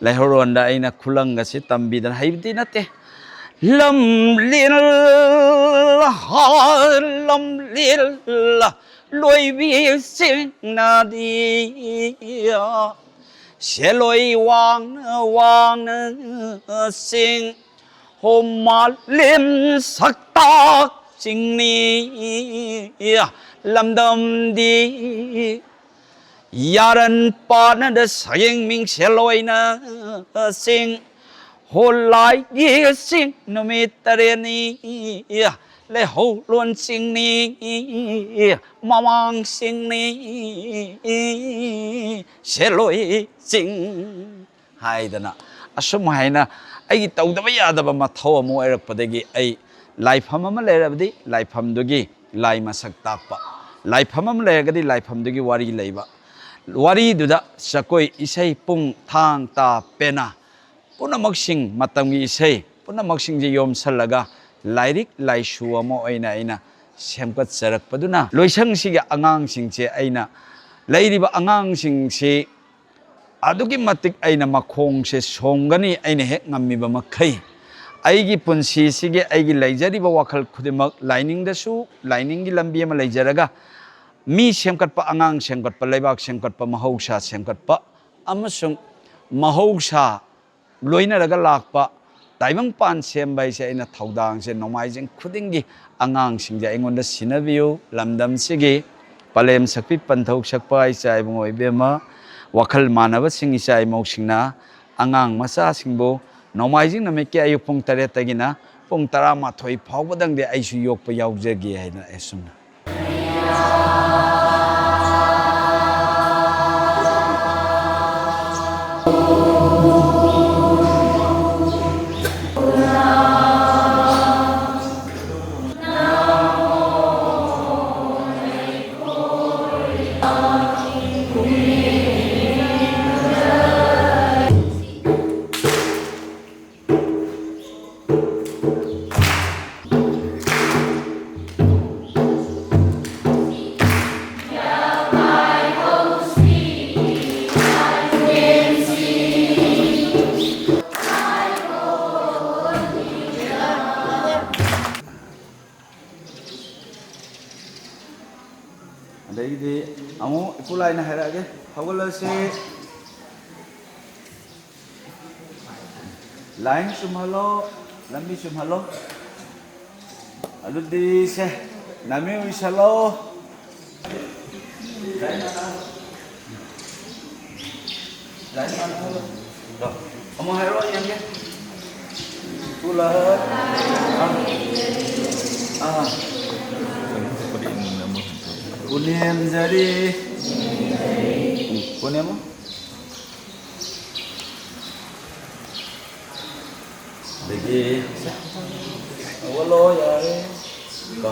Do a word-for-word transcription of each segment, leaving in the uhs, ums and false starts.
ꯂꯩꯍꯧꯔꯣꯟꯗ ꯑꯩꯅ ꯈꯨꯂꯪꯒꯁꯤ ꯇꯝꯕꯤꯗꯅ ꯍꯩꯕꯗꯤ ꯅꯠꯇꯦ꯫ ꯂꯝꯂꯤꯜ, ꯂꯝꯂꯤꯜ ꯂꯣꯏꯕꯤꯁꯤꯡꯅꯗꯤ ꯁꯦꯂꯣꯏ ꯋꯥꯡꯅ ꯋꯥꯡꯅ ꯁꯤꯡ ꯍꯣ ꯃꯥꯂꯦꯝ ꯁꯛꯇꯥꯛ ꯆꯤꯡꯅꯤ ꯂꯝꯗꯝꯗꯤ ꯌꯥꯔꯟ ꯄꯥꯅꯗ ꯁꯌꯦꯡ ꯃꯤꯡꯁꯦꯜ ꯑꯣꯏꯅ ꯁꯤꯡ ꯍꯣ ꯂꯥꯏꯒꯤ ꯆꯤꯡ ꯅꯨꯃꯤꯠ ꯇꯔꯦꯠꯅꯤ ꯂꯩꯍꯧ ꯂꯣꯟ ꯆꯤꯡꯅꯤ ꯃꯃꯥꯡ ꯆꯤꯡꯅꯤ ꯁꯦꯂꯣꯏ ꯆꯤꯡ ꯍꯥꯏꯗꯅ ꯑꯁꯨꯝ ꯍꯥꯏꯅ ꯑꯩꯒꯤ ꯇꯧꯗꯕ ꯌꯥꯗꯕ ꯃꯊꯧ ꯑꯃ ꯑꯣꯏꯔꯛꯄꯗꯒꯤ ꯑꯩ ꯂꯥꯏꯐꯝ ꯑꯃ ꯂꯩꯔꯕꯗꯤ ꯂꯥꯏꯐꯝꯗꯨꯒꯤ ꯂꯥꯏ ꯃꯁꯛ ꯇꯥꯛꯄ, ꯂꯥꯏꯐꯝ ꯑꯃ ꯂꯩꯔꯒꯗꯤ ꯂꯥꯏꯐꯝꯗꯨꯒꯤ ꯋꯥꯔꯤ ꯂꯩꯕ, ꯋꯥꯔꯤꯗꯨꯗ ꯖꯒꯣꯏ ꯏꯁꯩ ꯄꯨꯡ ꯊꯥꯡ ꯇꯥ ꯄꯦꯅꯥ ꯄꯨꯝꯅꯃꯛꯁꯤꯡ, ꯃꯇꯝꯒꯤ ꯏꯁꯩ ꯄꯨꯝꯅꯃꯛꯁꯤꯡꯁꯦ ꯌꯣꯝꯁꯜꯂꯒ ꯂꯥꯏꯔꯤꯛ ꯂꯥꯏꯁꯨ ꯑꯃ ꯑꯣꯏꯅ ꯑꯩꯅ ꯁꯦꯝꯒꯠꯆꯔꯛꯄꯗꯨꯅ ꯂꯣꯏꯁꯪꯁꯤꯒꯤ ꯑꯉꯥꯡꯁꯤꯡꯁꯦ ꯑꯩꯅ ꯂꯩꯔꯤꯕ ꯑꯉꯥꯡꯁꯤꯡꯁꯤ ꯑꯗꯨꯛꯀꯤ ꯃꯇꯤꯛ ꯑꯩꯅ ꯃꯈꯣꯡꯁꯦ ꯁꯣꯝꯒꯅꯤ, ꯑꯩꯅ ꯍꯦꯛ ꯉꯝꯃꯤꯕ ꯃꯈꯩ꯫ ꯑꯩꯒꯤ ꯄꯨꯟꯁꯤꯁꯤꯒꯤ, ꯑꯩꯒꯤ ꯂꯩꯖꯔꯤꯕ ꯋꯥꯈꯜ ꯈꯨꯗꯤꯡꯃꯛ ꯂꯥꯏꯅꯤꯡꯗꯁꯨ, ꯂꯥꯏꯅꯤꯡꯒꯤ ꯂꯝꯕꯤ ꯑꯃ ꯂꯩꯖꯔꯒ, ꯃꯤ ꯁꯦꯝꯒꯠꯄ, ꯑꯉꯥꯡ ꯁꯦꯝꯒꯠꯄ, ꯂꯩꯕꯥꯛ ꯁꯦꯝꯒꯠꯄ, ꯃꯍꯧꯁꯥ ꯁꯦꯝꯒꯠꯄ ꯑꯃꯁꯨꯡ ꯃꯍꯧꯁꯥ ꯂꯣꯏꯅꯔꯒ ꯂꯥꯛꯄ ꯇꯥꯏꯕꯪꯄꯥꯟ ꯁꯦꯝꯕ ꯍꯥꯏꯁꯦ ꯑꯩꯅ ꯊꯧꯗꯥꯡꯁꯦ ꯅꯣꯡꯃꯥꯏꯖꯤꯡ ꯈꯨꯗꯤꯡꯒꯤ ꯑꯉꯥꯡꯁꯤꯡꯁꯦ ꯑꯩꯉꯣꯟꯗ ꯁꯤꯟꯅꯕꯤꯌꯨ꯫ ꯂꯝꯗꯝꯁꯤꯒꯤ ꯄꯂꯦꯝ ꯁꯛꯄꯤ ꯄꯟꯊꯧ ꯁꯛꯄ ꯏꯆꯥ ꯏꯕꯨꯡꯉꯣ ꯏꯕꯦꯝꯃ, ꯋꯥꯈꯜ ꯃꯥꯟꯅꯕꯁꯤꯡ ꯏꯆꯥ ꯏꯃꯧꯁꯤꯡꯅ ꯑꯉꯥꯡ ꯃꯆꯥꯁꯤꯡꯕꯨ ꯅꯣꯡꯃꯥꯏꯖꯤꯡ ꯅꯨꯃꯤꯠꯀꯤ ꯑꯌꯨꯛ ꯄꯨꯡ ꯇꯔꯦꯠꯇꯒꯤꯅ ꯄꯨꯡ ꯇꯔꯥꯃꯥꯊꯣꯏ ꯐꯥꯎꯕꯗꯪꯗꯤ ꯑꯩꯁꯨ ꯌꯣꯛꯄ ꯌꯥꯎꯖꯒꯦ ꯍꯥꯏꯅ ꯑꯁꯨꯝꯅ ꯑꯩꯅ ꯍꯥꯏꯔꯛꯑꯒꯦ꯫ ꯍꯧꯒꯠꯂꯁꯤ꯫ ꯂꯥꯏꯟ ꯆꯨꯝꯍꯜꯂꯣ, ꯂꯝꯕꯤ ꯆꯨꯝꯍꯜꯂꯣ꯫ ꯑꯗꯨꯗꯤ ꯁꯦ, ꯅꯃꯤ ꯎꯏꯁꯜꯂꯣ꯫ ꯂꯥꯏꯟ ꯃꯥꯟꯅꯍꯜꯂꯣ꯫ ꯂꯥꯏꯟ ꯃꯥꯟꯅꯍꯜꯂꯣ꯫ ꯂꯥꯎ꯫ ꯑꯃꯨꯛ ꯍꯥꯏꯔꯣ, ꯌꯦꯡꯒꯦ꯫ ꯄꯨꯂꯞ꯫ ꯑꯥ꯫ ꯑꯥ꯫ ꯄꯨꯅꯦꯝꯖꯔꯤ꯫ ꯎꯝ, ꯄꯨꯅꯦꯝꯃꯣ꯫ ꯑꯗꯒꯤ ꯍꯧꯒꯠꯂꯣ, ꯌꯥꯔꯦ꯫ ꯀꯣ꯫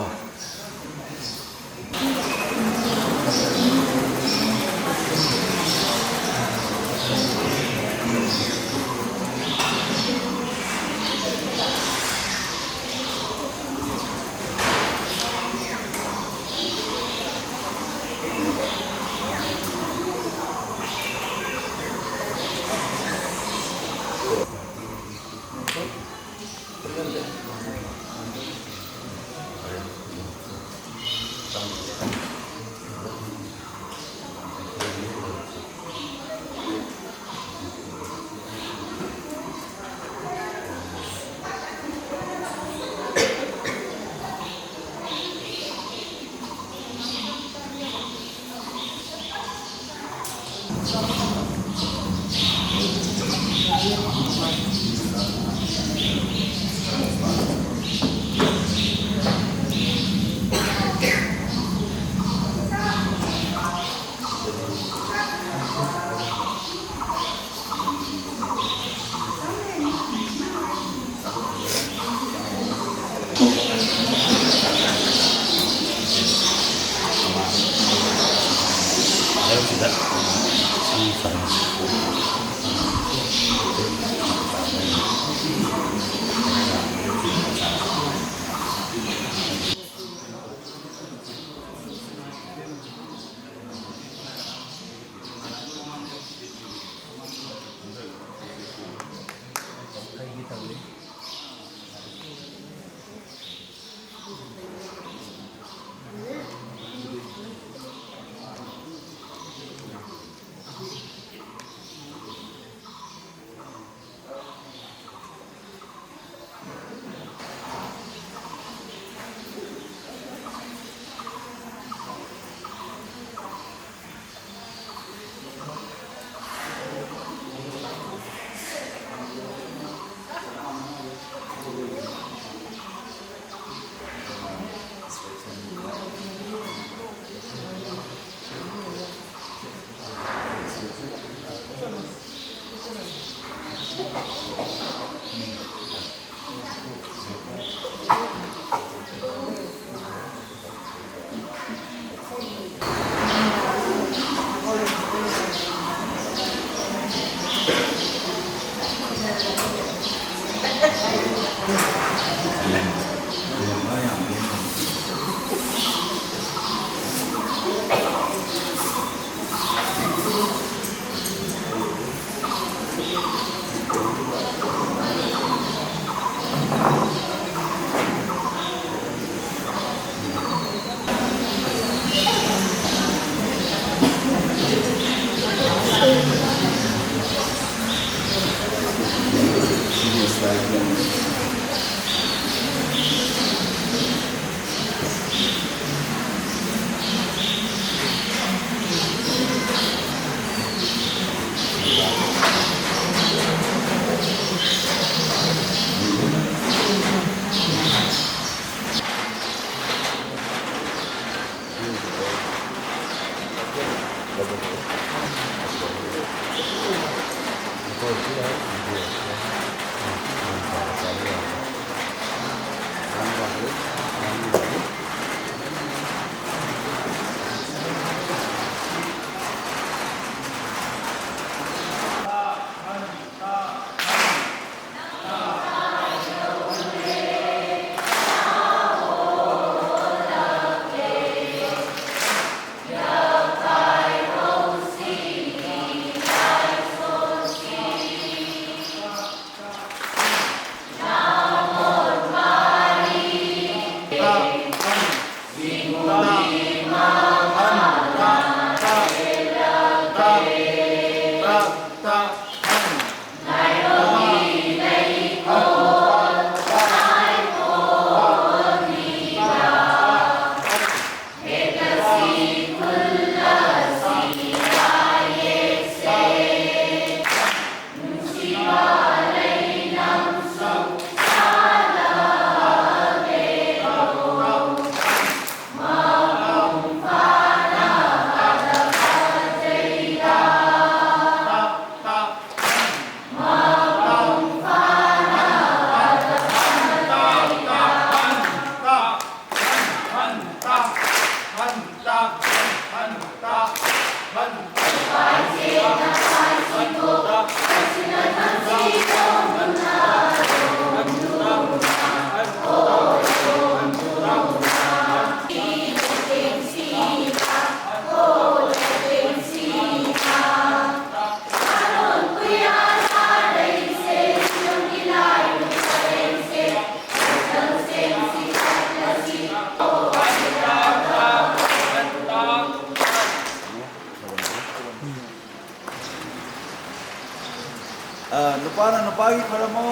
ꯅꯨꯄꯥꯅ ꯅꯨꯄꯥꯒꯤ ꯈꯣꯏꯔꯝꯃꯣ꯫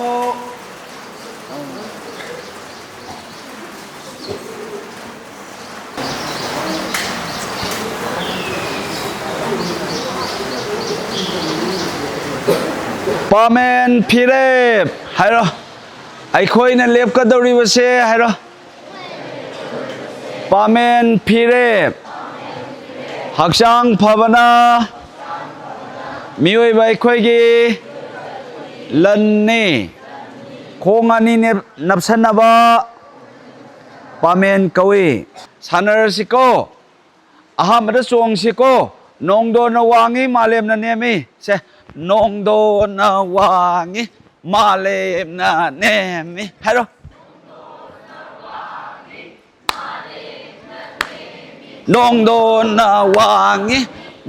ꯄꯥꯃꯦꯟ ꯐꯤꯔꯦꯞ ꯍꯥꯏꯔꯣ꯫ ꯑꯩꯈꯣꯏꯅ ꯂꯦꯞꯀꯗꯧꯔꯤꯕꯁꯦ ꯍꯥꯏꯔꯣ꯫ ꯄꯥꯃꯦꯟ ꯐꯤꯔꯦꯞ꯫ ꯍꯛꯆꯥꯡ ꯐꯕꯅ ꯃꯤꯑꯣꯏꯕ ꯑꯩꯈꯣꯏꯒꯤ ꯂꯟꯅꯤ꯫ ꯈꯣꯡ ꯑꯅꯤ ꯅꯦꯞ-, ꯅꯞꯁꯟꯅꯕ ꯄꯥꯃꯦꯟ ꯀꯧꯏ꯫ ꯁꯥꯟꯅꯔꯁꯤꯀꯣ꯫ ꯑꯍꯥꯟꯕꯗ ꯆꯣꯡꯁꯤꯀꯣ꯫ ꯅꯣꯡꯗꯣꯟꯅ ꯋꯥꯡꯉꯤ, ꯃꯥꯂꯦꯝꯅ ꯅꯦꯝꯃꯤ꯫ ꯁꯦ, ꯅꯣꯡꯗꯣꯟꯅ ꯋꯥꯡꯉꯤ, ꯃꯥꯂꯦꯝꯅ ꯅꯦꯝꯃꯤ꯫ ꯍꯥꯏꯔꯣ꯫ ꯅꯣꯡꯗꯣꯟꯅ ꯋꯥꯡꯉꯤ,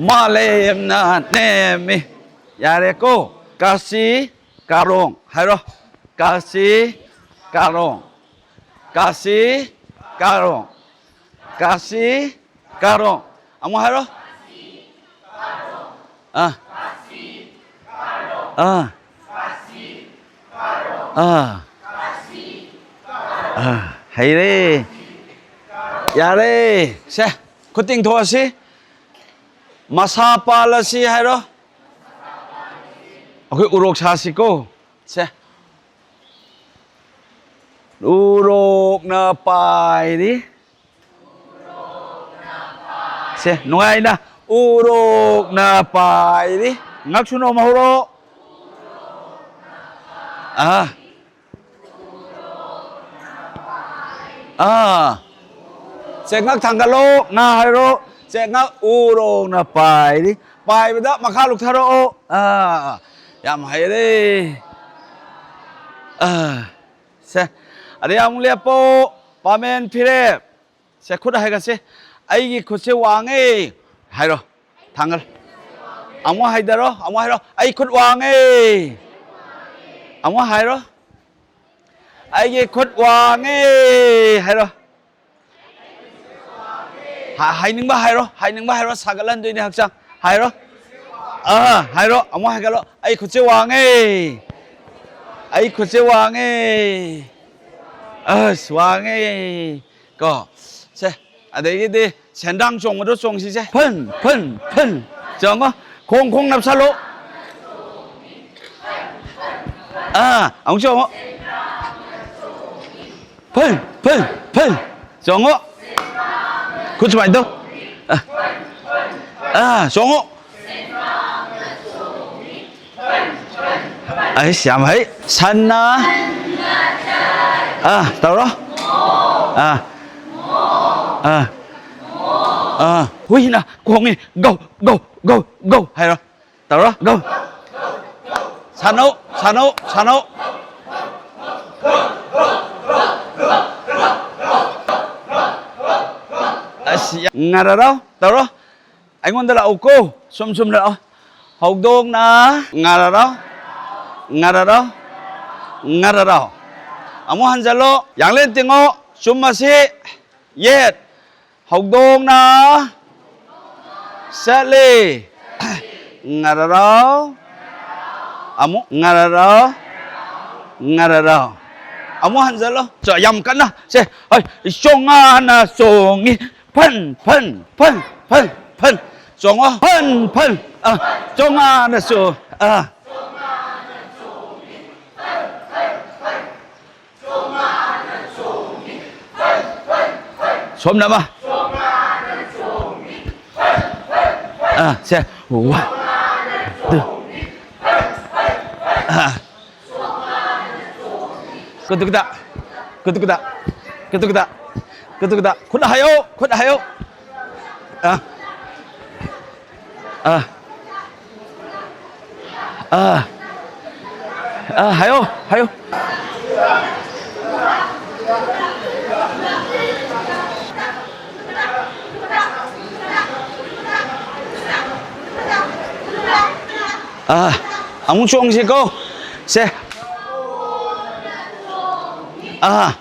ꯃꯥꯂꯦꯝꯅ ꯅꯦꯝꯃꯤ꯫ ꯌꯥꯔꯦꯀꯣ? ꯀꯥꯁꯤ ꯀꯥꯔꯣꯡ ꯍꯥꯏꯔꯣ꯫ ꯀꯥꯁꯤ ꯀꯥꯔꯣꯡ꯫ ꯀꯥꯁꯤ ꯀꯥꯔꯣꯡ꯫ ꯀꯥꯁꯤ ꯀꯥꯔꯣꯡ꯫ ꯑꯃꯨꯛ ꯍꯥꯏꯔꯣ꯫ ꯑꯥ꯫ ꯑꯥ꯫ ꯑꯥ꯫ ꯑꯥ꯫ ꯍꯩꯔꯦ꯫ ꯌꯥꯔꯦ꯫ ꯁꯦ, ꯈꯨꯠ ꯇꯤꯡꯊꯣꯛꯑꯁꯤ꯫ ꯃꯁꯥ ꯄꯥꯜꯂꯁꯤ ꯍꯥꯏꯔꯣ꯫ ꯑꯩꯈꯣꯏ ꯎꯔꯣꯛ ꯁꯥꯁꯤꯀꯣ꯫ ꯁꯦ꯫ ꯎꯔꯣꯛꯅ ꯄꯥꯏꯔꯤ꯫ ꯁꯦ, ꯅꯨꯡꯉꯥꯏꯅ꯫ ꯎꯔꯣꯛꯅ ꯄꯥꯏꯔꯤ꯫ ꯉꯛꯁꯨ ꯅꯣꯝꯍꯧꯔꯣ꯫ ꯑꯥ꯫ ꯑꯥ꯫ ꯁꯦ, ꯉꯛ ꯊꯥꯡꯒꯠꯂꯣ꯫ ꯉꯥ ꯍꯥꯏꯔꯣ꯫ ꯁꯦ, ꯉꯛ ꯎꯔꯣꯛꯅ ꯄꯥꯏꯔꯤ꯫ ꯄꯥꯏꯕꯗ ꯃꯈꯥ ꯂꯨꯛꯊꯔꯛꯑꯣ꯫ ꯑꯥ꯫ ꯌꯥꯝ ꯍꯩꯔꯦ꯫ ꯑꯥ꯫ ꯁꯦ, ꯑꯗꯩ ꯑꯃꯨꯛ ꯂꯦꯞꯄꯣ꯫ ꯄꯥꯃꯦꯟ ꯐꯤꯔꯦꯞ꯫ ꯁꯦ, ꯈꯨꯠ ꯍꯥꯏꯒꯠꯁꯦ꯫ "ꯑꯩꯒꯤ ꯈꯨꯠꯁꯦ ꯋꯥꯡꯉꯦ" ꯍꯥꯏꯔꯣ꯫ ꯊꯥꯡꯒꯠ-, ꯑꯃꯨꯛ ꯍꯥꯏꯗꯔꯣ, ꯑꯃꯨꯛ ꯍꯥꯏꯔꯣ꯫ "ꯑꯩ ꯈꯨꯠ ꯋꯥꯡꯉꯦ"꯫ ꯑꯃꯨꯛ ꯍꯥꯏꯔꯣ꯫ "ꯑꯩꯒꯤ ꯈꯨꯠ ꯋꯥꯡꯉꯦ" ꯍꯥꯏꯔꯣ꯫ ꯍꯥ-, ꯍꯥꯏꯅꯤꯡꯕ ꯍꯥꯏꯔꯣ, ꯍꯥꯏꯅꯤꯡꯕ ꯍꯥꯏꯔꯣ, ꯁꯥꯒꯠꯍꯟꯗꯣꯏꯅꯦ ꯍꯛꯆꯥꯡ꯫ ꯍꯥꯏꯔꯣ꯫ ꯑꯥ, ꯍꯥꯏꯔꯣ, ꯑꯃꯨꯛ ꯍꯥꯏꯒꯠꯂꯣ꯫ "ꯑꯩ ꯈꯨꯠꯁꯦ ꯋꯥꯡꯉꯦ꯫ ꯑꯩ ꯈꯨꯠꯁꯦ ꯋꯥꯡꯉꯦ꯫ ꯑꯁ, ꯋꯥꯡꯉꯦ"꯫ ꯀꯣ꯫ ꯁꯦ, ꯑꯗꯒꯤꯗꯤ ꯁꯦꯟꯗ꯭ꯔꯥꯡ ꯆꯣꯡꯕꯗꯣ ꯆꯣꯡꯁꯤꯁꯦ꯫ ꯐꯟ, ꯐꯟ, ꯐꯟ꯫ ꯆꯣꯡꯉꯣ꯫ ꯈꯣꯡ, ꯈꯣꯡ ꯅꯞꯁꯜꯂꯣ꯫ ꯑꯥ, ꯑꯃꯨꯛ ꯆꯣꯡꯉꯣ꯫ ꯐꯟ, ꯐꯟ, ꯐꯟ꯫ ꯆꯣꯡꯉꯣ꯫ ꯈꯨꯠ ꯁꯨꯃꯥꯏꯅ ꯇꯧ꯫ ꯑꯥ, ꯑꯥ, ꯆꯣꯡꯉꯣ꯫ ꯑꯩꯁ, ꯌꯥꯝ ꯍꯩ꯫ ꯁꯟꯅ꯫ ꯑꯥ, ꯇꯧꯔꯣ꯫ ꯑꯥ꯫ ꯑꯥ꯫ ꯑꯥ꯫ ꯍꯨꯏꯅ ꯈꯣꯡꯉꯤ꯫ "Go, go, go, go" ꯍꯥꯏꯔꯣ꯫ ꯇꯧꯔꯣ꯫ "Go"꯫ ꯁꯥꯟꯅꯧ, ꯁꯥꯟꯅꯧ, ꯁꯥꯟꯅꯧ꯫ ꯑꯁ, ꯌꯥ-, ꯉꯔꯥꯔꯥꯎ꯫ ꯇꯧꯔꯣ꯫ ꯑꯩꯉꯣꯟꯗ ꯂꯥꯛꯎꯀꯣ꯫ ꯁꯨꯝ ꯁꯨꯝ ꯂꯥꯛꯑꯣ꯫ ꯍꯧꯗꯣꯡꯅ ꯉꯥꯔꯥꯔꯥꯎ, ꯉꯥꯔꯥꯔꯥꯎ, ꯉꯥꯔꯥꯔꯥꯎ꯫ ꯑꯃꯨꯛ ꯍꯟꯖꯜꯂꯣ꯫ ꯌꯥꯡꯂꯦꯟ ꯇꯤꯡꯉꯣ꯫ ꯆꯨꯝꯃꯁꯤ꯫ ꯌꯦꯠ꯫ ꯍꯧꯗꯣꯡꯅ ꯆꯠꯂꯤ꯫ ꯉꯥꯔꯥꯔꯥꯎ꯫ ꯑꯃꯨꯛ ꯉꯥꯔꯥꯔꯥꯎ, ꯉꯥꯔꯥꯔꯥꯎ꯫ ꯑꯃꯨꯛ ꯍꯟꯖꯜꯂꯣ꯫ ꯆ-, ꯌꯥꯝ ꯀꯟꯅ꯫ ꯁꯦ, ꯍꯣꯏ, ꯆꯣꯉꯥꯅ ꯆꯣꯡꯉꯤ꯫ ꯐꯟ, ꯐꯟ, ꯐꯟ, ꯐꯟ, ꯐꯟ꯫ ꯆꯣꯡꯉꯣ꯫ ꯐꯟ, ꯐꯟ꯫ ꯑ, ꯆꯣꯉꯥꯅꯁꯨ꯫ ꯑ꯫ ꯁꯣꯝꯗ ꯑꯃ꯫ ꯑ, ꯁꯦ꯫ One, two꯫ ꯑ꯫ ꯀꯨꯇꯨ ꯀꯨꯇꯥ꯫ ꯀꯨꯇꯨ ꯀꯨꯇꯥ꯫ ꯀꯨꯇꯨ ꯀꯨꯇꯥ꯫ ꯀꯨꯇꯨ ꯀꯨꯇꯥ꯫ ꯈꯨꯠ ꯍꯥꯏꯌꯣ꯫ ꯈꯨꯠ ꯍꯥꯏꯌꯣ꯫ ꯑ꯫ ꯑ꯫ ꯑ꯫ ꯑ, ꯍꯥꯏꯌꯣ꯫ ꯍꯥꯏꯌꯣ꯫ ꯑ, ꯑꯃꯨꯛ ꯆꯣꯡꯁꯤꯀꯣ꯫ ꯁꯦ꯫ ꯑ꯫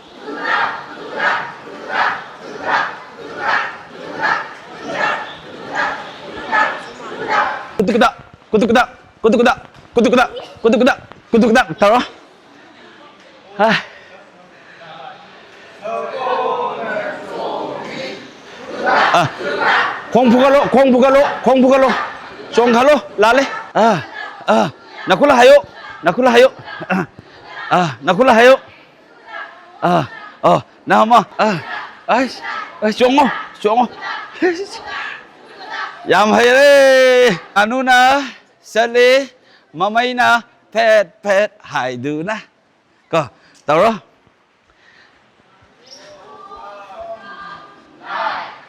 ꯀꯨꯇꯨ ꯀꯨꯇꯥ꯫ ꯀꯨꯗꯨꯛ ꯀꯨꯗꯥꯛ, ꯀꯨꯗꯨꯛ ꯀꯨꯗꯥꯛ, ꯀꯨꯗꯨꯛ ꯀꯨꯗꯥꯛ, ꯀꯨꯗꯨꯛ ꯀꯨꯗꯥꯛ, ꯀꯨꯗꯨꯛ ꯀꯨꯗꯥꯛ ꯇꯧꯔꯣ꯫ ꯍꯥ꯫ ꯑꯥ꯫ ꯈꯣꯡ ꯐꯨꯒꯠꯂꯣ, ꯈꯣꯡ ꯐꯨꯒꯠꯂꯣ, ꯈꯣꯡ ꯐꯨꯒꯠꯂꯣ꯫ ꯆꯣꯡꯈꯠꯂꯣ, ꯂꯥꯜꯂꯦ꯫ ꯑꯥ, ꯑꯥ꯫ ꯅꯥꯈꯨꯠꯂ ꯍꯥꯏꯌꯣ, ꯅꯥꯈꯨꯠꯂ ꯍꯥꯏꯌꯣ꯫ ꯑꯥ, ꯑꯥ, ꯅꯥꯈꯨꯠꯂ ꯍꯥꯏꯌꯣ꯫ ꯑꯥ, ꯑꯥ, ꯅꯥꯝꯃ꯫ ꯑꯥ, ꯑꯩꯁ, ꯑꯩꯁ, ꯆꯣꯡꯉꯣ, ꯆꯣꯡꯉꯣ꯫ ꯌꯥꯝ ꯍꯩꯔꯦ꯫ ꯉꯥꯅꯨꯅ ꯆꯠꯂꯤ, ꯃꯃꯩꯅ ꯐꯦꯠ ꯐꯦꯠ ꯍꯥꯏꯗꯨꯅ꯫ ꯀꯣ, ꯇꯧꯔꯣ꯫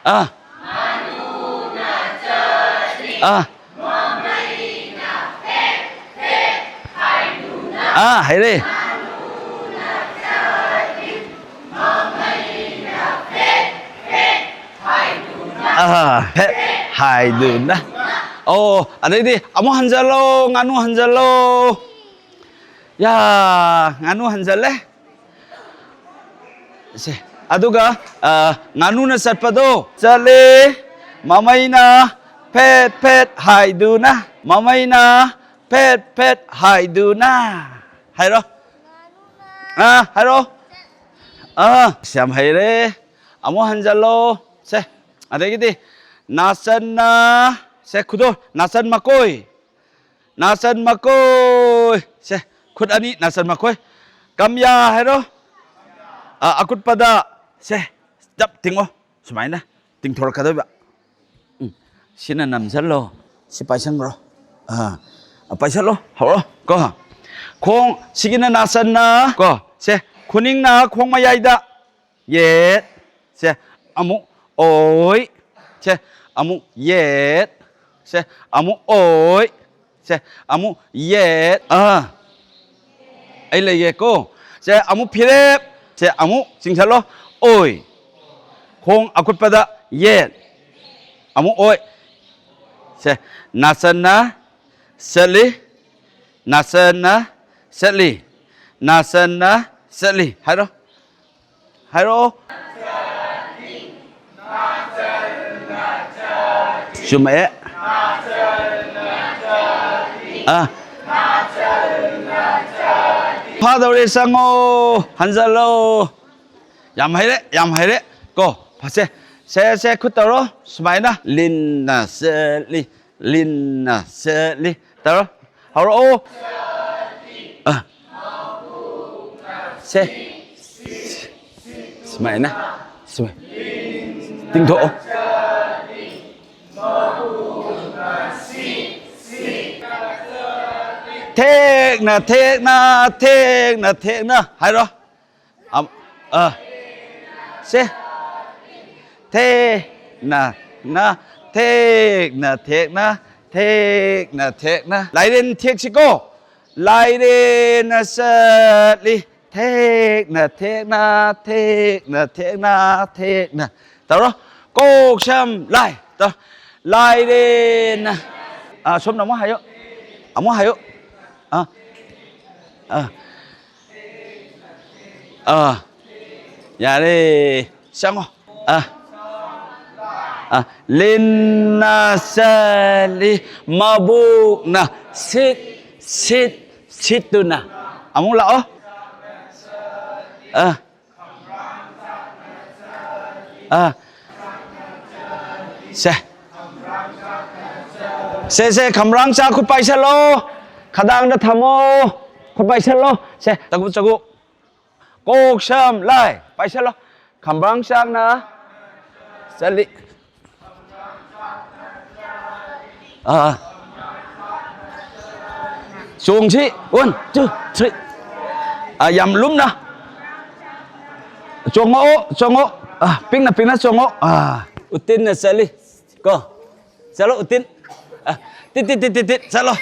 ꯑꯥ꯫ ꯑꯥ꯫ ꯑꯥ, ꯍꯩꯔꯦ꯫ ꯑꯥ, ꯐꯦꯠ ꯍꯥꯏꯗꯨꯅ꯫ ꯑꯣ, ꯑꯗꯩꯗꯤ ꯑꯃꯨꯛ ꯍꯟꯖꯜꯂꯣ, ꯉꯥꯅꯨ ꯍꯟꯖꯜꯂꯣ꯫ ꯌꯥ, ꯉꯥꯅꯨ ꯍꯟꯖꯜꯂꯦ꯫ ꯁꯦ, ꯑꯗꯨꯒ, ꯑ, ꯉꯥꯅꯨꯅ ꯆꯠꯄꯗꯣ ꯆꯠꯂꯦ, ꯃꯃꯩꯅ ꯐꯦꯠ ꯐꯦꯠ ꯍꯥꯏꯗꯨꯅ, ꯃꯃꯩꯅ ꯐꯦꯠ ꯐꯦꯠ ꯍꯥꯏꯗꯨꯅ꯫ ꯍꯥꯏꯔꯣ꯫ ꯑꯥ, ꯍꯥꯏꯔꯣ꯫ ꯑꯥ, ꯑꯁ, ꯌꯥꯝ ꯍꯩꯔꯦ꯫ ꯑꯃꯨꯛ ꯍꯟꯖꯜꯂꯣ꯫ ꯁꯦ, ꯑꯗꯒꯤꯗꯤ ꯅꯥꯆꯟꯅ, ꯁꯦ, ꯈꯨꯗꯣ, ꯅꯥꯆꯟ ꯃꯀꯣꯏ꯫ ꯅꯥꯆꯟ ꯃꯀꯣꯏ꯫ ꯁꯦ, ꯈꯨꯠ ꯑꯅꯤ ꯅꯥꯆꯟ ꯃꯀꯣꯏ꯫ ꯀꯝꯌꯥ ꯍꯥꯏꯔꯣ꯫ ꯑ, ꯑꯀꯨꯠꯄꯗ꯫ ꯁꯦ, ꯆꯞ ꯇꯤꯡꯉꯣ꯫ ꯁꯨꯃꯥꯏꯅ ꯇꯤꯡꯊꯣꯔꯛꯀꯗꯣꯏꯕ꯫ ꯎꯝ꯫ ꯁꯤꯅ ꯅꯝꯁꯜꯂꯣ꯫ ꯁꯤ ꯄꯥꯏꯁꯟꯈ꯭ꯔꯣ꯫ ꯑ, ꯄꯥꯏꯁꯜꯂꯣ꯫ ꯍꯧꯔꯣ꯫ ꯀꯣ꯫ ꯈꯣꯡ ꯁꯤꯒꯤꯅ ꯅꯥꯆꯟꯅ꯫ ꯀꯣ꯫ ꯁꯦ, ꯈꯨꯅꯤꯡꯅ ꯈꯣꯡ ꯃꯌꯥꯏꯗ꯫ ꯌꯦꯠ꯫ ꯁꯦ, ꯑꯃꯨꯛ ꯑꯣꯏ꯫ ꯁꯦ, ꯑꯃꯨꯛ ꯌꯦꯠ꯫ ꯁꯦ, ꯑꯃꯨꯛ ꯑꯣꯏ꯫ ꯁꯦ, ꯑꯃꯨꯛ ꯌꯦꯠ꯫ ꯑꯥ꯫ ꯑꯩ ꯂꯩꯒꯦꯀꯣ꯫ ꯁꯦ, ꯑꯃꯨꯛ ꯐꯤꯔꯦꯞ꯫ ꯁꯦ, ꯑꯃꯨꯛ ꯆꯤꯡꯁꯜꯂꯣ꯫ ꯑꯣꯏ꯫ ꯈꯣꯡ ꯑꯀꯨꯠꯄꯗ ꯌꯦꯠ꯫ ꯑꯃꯨꯛ ꯑꯣꯏ꯫ ꯁꯦ, ꯅꯥꯆꯟꯅ ꯆꯠꯂꯤ꯫ ꯅꯥꯆꯟꯅ ꯆꯠꯂꯤ꯫ ꯅꯥꯆꯟꯅ ꯆꯠꯂꯤ꯫ ꯍꯥꯏꯔꯣ꯫ ꯍꯥꯏꯔꯛꯑꯣ꯫ ꯆꯨꯝꯃꯛꯑꯦ꯫ ꯑꯥ꯫ ꯐꯥꯗꯧꯔꯦ, ꯆꯪꯉꯣ꯫ ꯍꯟꯖꯜꯂꯣ꯫ ꯌꯥꯝ ꯍꯩꯔꯦ, ꯌꯥꯝ ꯍꯩꯔꯦ꯫ ꯀꯣ, ꯐꯁꯦ꯫ ꯁꯦ, ꯁꯦ, ꯈꯨꯠ ꯇꯧꯔꯣ꯫ ꯁꯨꯃꯥꯏꯅ꯫ ꯂꯤꯟꯅ ꯆꯠꯂꯤ, ꯂꯤꯟꯅ ꯆꯠꯂꯤ꯫ ꯇꯧꯔꯣ꯫ ꯍꯧꯔꯛꯑꯣ꯫ ꯑ꯫ ꯁꯦ꯫ ꯁꯨꯃꯥꯏꯅ꯫ ꯁꯨꯃꯥꯏ-, ꯇꯤꯡꯊꯣꯛꯑꯣ꯫ ꯊꯦꯛꯅ, ꯊꯦꯛꯅ, ꯊꯦꯛꯅ, ꯊꯦꯛꯅ ꯍꯥꯏꯔꯣ꯫ ꯑꯝ-, ꯑ꯫ ꯁꯦ꯫ ꯊꯦꯛꯅ, ꯅ, ꯊꯦꯛꯅ, ꯊꯦꯛꯅ, ꯊꯦꯛꯅ, ꯊꯦꯛꯅ꯫ ꯂꯥꯏꯔꯦꯟ ꯊꯦꯛꯁꯤꯀꯣ꯫ ꯂꯥꯏꯔꯦꯟꯅ ꯆꯠꯂꯤ꯫ ꯊꯦꯛꯅ, ꯊꯦꯛꯅ, ꯊꯦꯛꯅ, ꯊꯦꯛꯅ, ꯊꯦꯛꯅ꯫ ꯇꯧꯔꯣ꯫ ꯀꯣꯛ ꯁꯝ ꯂꯥꯏ꯫ ꯇꯧꯔꯣ꯫ ꯂꯥꯏꯔꯦꯟꯅ꯫ ꯑꯥ, ꯁꯣꯝꯅ ꯑꯃꯨꯛ ꯍꯥꯏꯌꯣ꯫ ꯑꯃꯨꯛ ꯍꯥꯏꯌꯣ꯫ ꯑꯥ꯫ ꯑꯥ꯫ ꯑꯥ꯫ ꯌꯥꯔꯦ꯫ ꯆꯪꯉꯣ꯫ ꯑꯥ꯫ ꯑꯥ꯫ ꯂꯤꯟꯅ ꯆꯠꯂꯤ, ꯃꯕꯨꯛꯅ ꯁꯤꯠ, ꯁꯤꯠ, ꯁꯤꯠꯇꯨꯅ꯫ ꯑꯃꯨꯛ ꯂꯥꯛꯑꯣ꯫ ꯑꯥ꯫ ꯑꯥ꯫ ꯁꯦ꯫ ꯁꯦ, ꯁꯦ, ꯈꯝꯕ꯭ꯔꯥꯡ ꯆꯥ ꯈꯨꯠ ꯄꯥꯏꯁꯜꯂꯣ꯫ ꯈꯗꯥꯡꯗ ꯊꯝꯃꯣ꯫ ꯈꯨꯠ ꯄꯥꯏꯁꯜꯂꯣ꯫ ꯁꯦ, ꯇꯒꯨ, ꯇꯒꯨ꯫ ꯀꯣꯛ ꯁꯝ ꯂꯥꯏ꯫ ꯄꯥꯏꯁꯜꯂꯣ꯫ ꯈꯝꯕ꯭ꯔꯥꯡ ꯆꯥꯛꯅ ꯆꯠꯂꯤ꯫ ꯑꯥ꯫ ꯆꯣꯡꯁꯤ꯫ One, two, three꯫ ꯑꯥ, ꯌꯥꯝ ꯂꯨꯝꯅ꯫ ꯆꯣꯡꯉꯛꯑꯣ, ꯆꯣꯡꯉꯛꯑꯣ꯫ ꯑꯥ, ꯄꯤꯛꯅ, ꯄꯤꯛꯅ ꯆꯣꯡꯉꯛꯑꯣ꯫ ꯑꯥ, ꯎꯇꯤꯟꯅ ꯆꯠꯂꯤ꯫ ꯀꯣ꯫ ꯆꯠꯂꯣ, ꯎꯇꯤꯟ꯫ ꯑꯥ, ꯇꯤꯠ, ꯇꯤꯠ, ꯇꯤꯠ, ꯇꯤꯠ, ꯇꯤꯠ꯫ ꯆꯠꯂꯣ꯫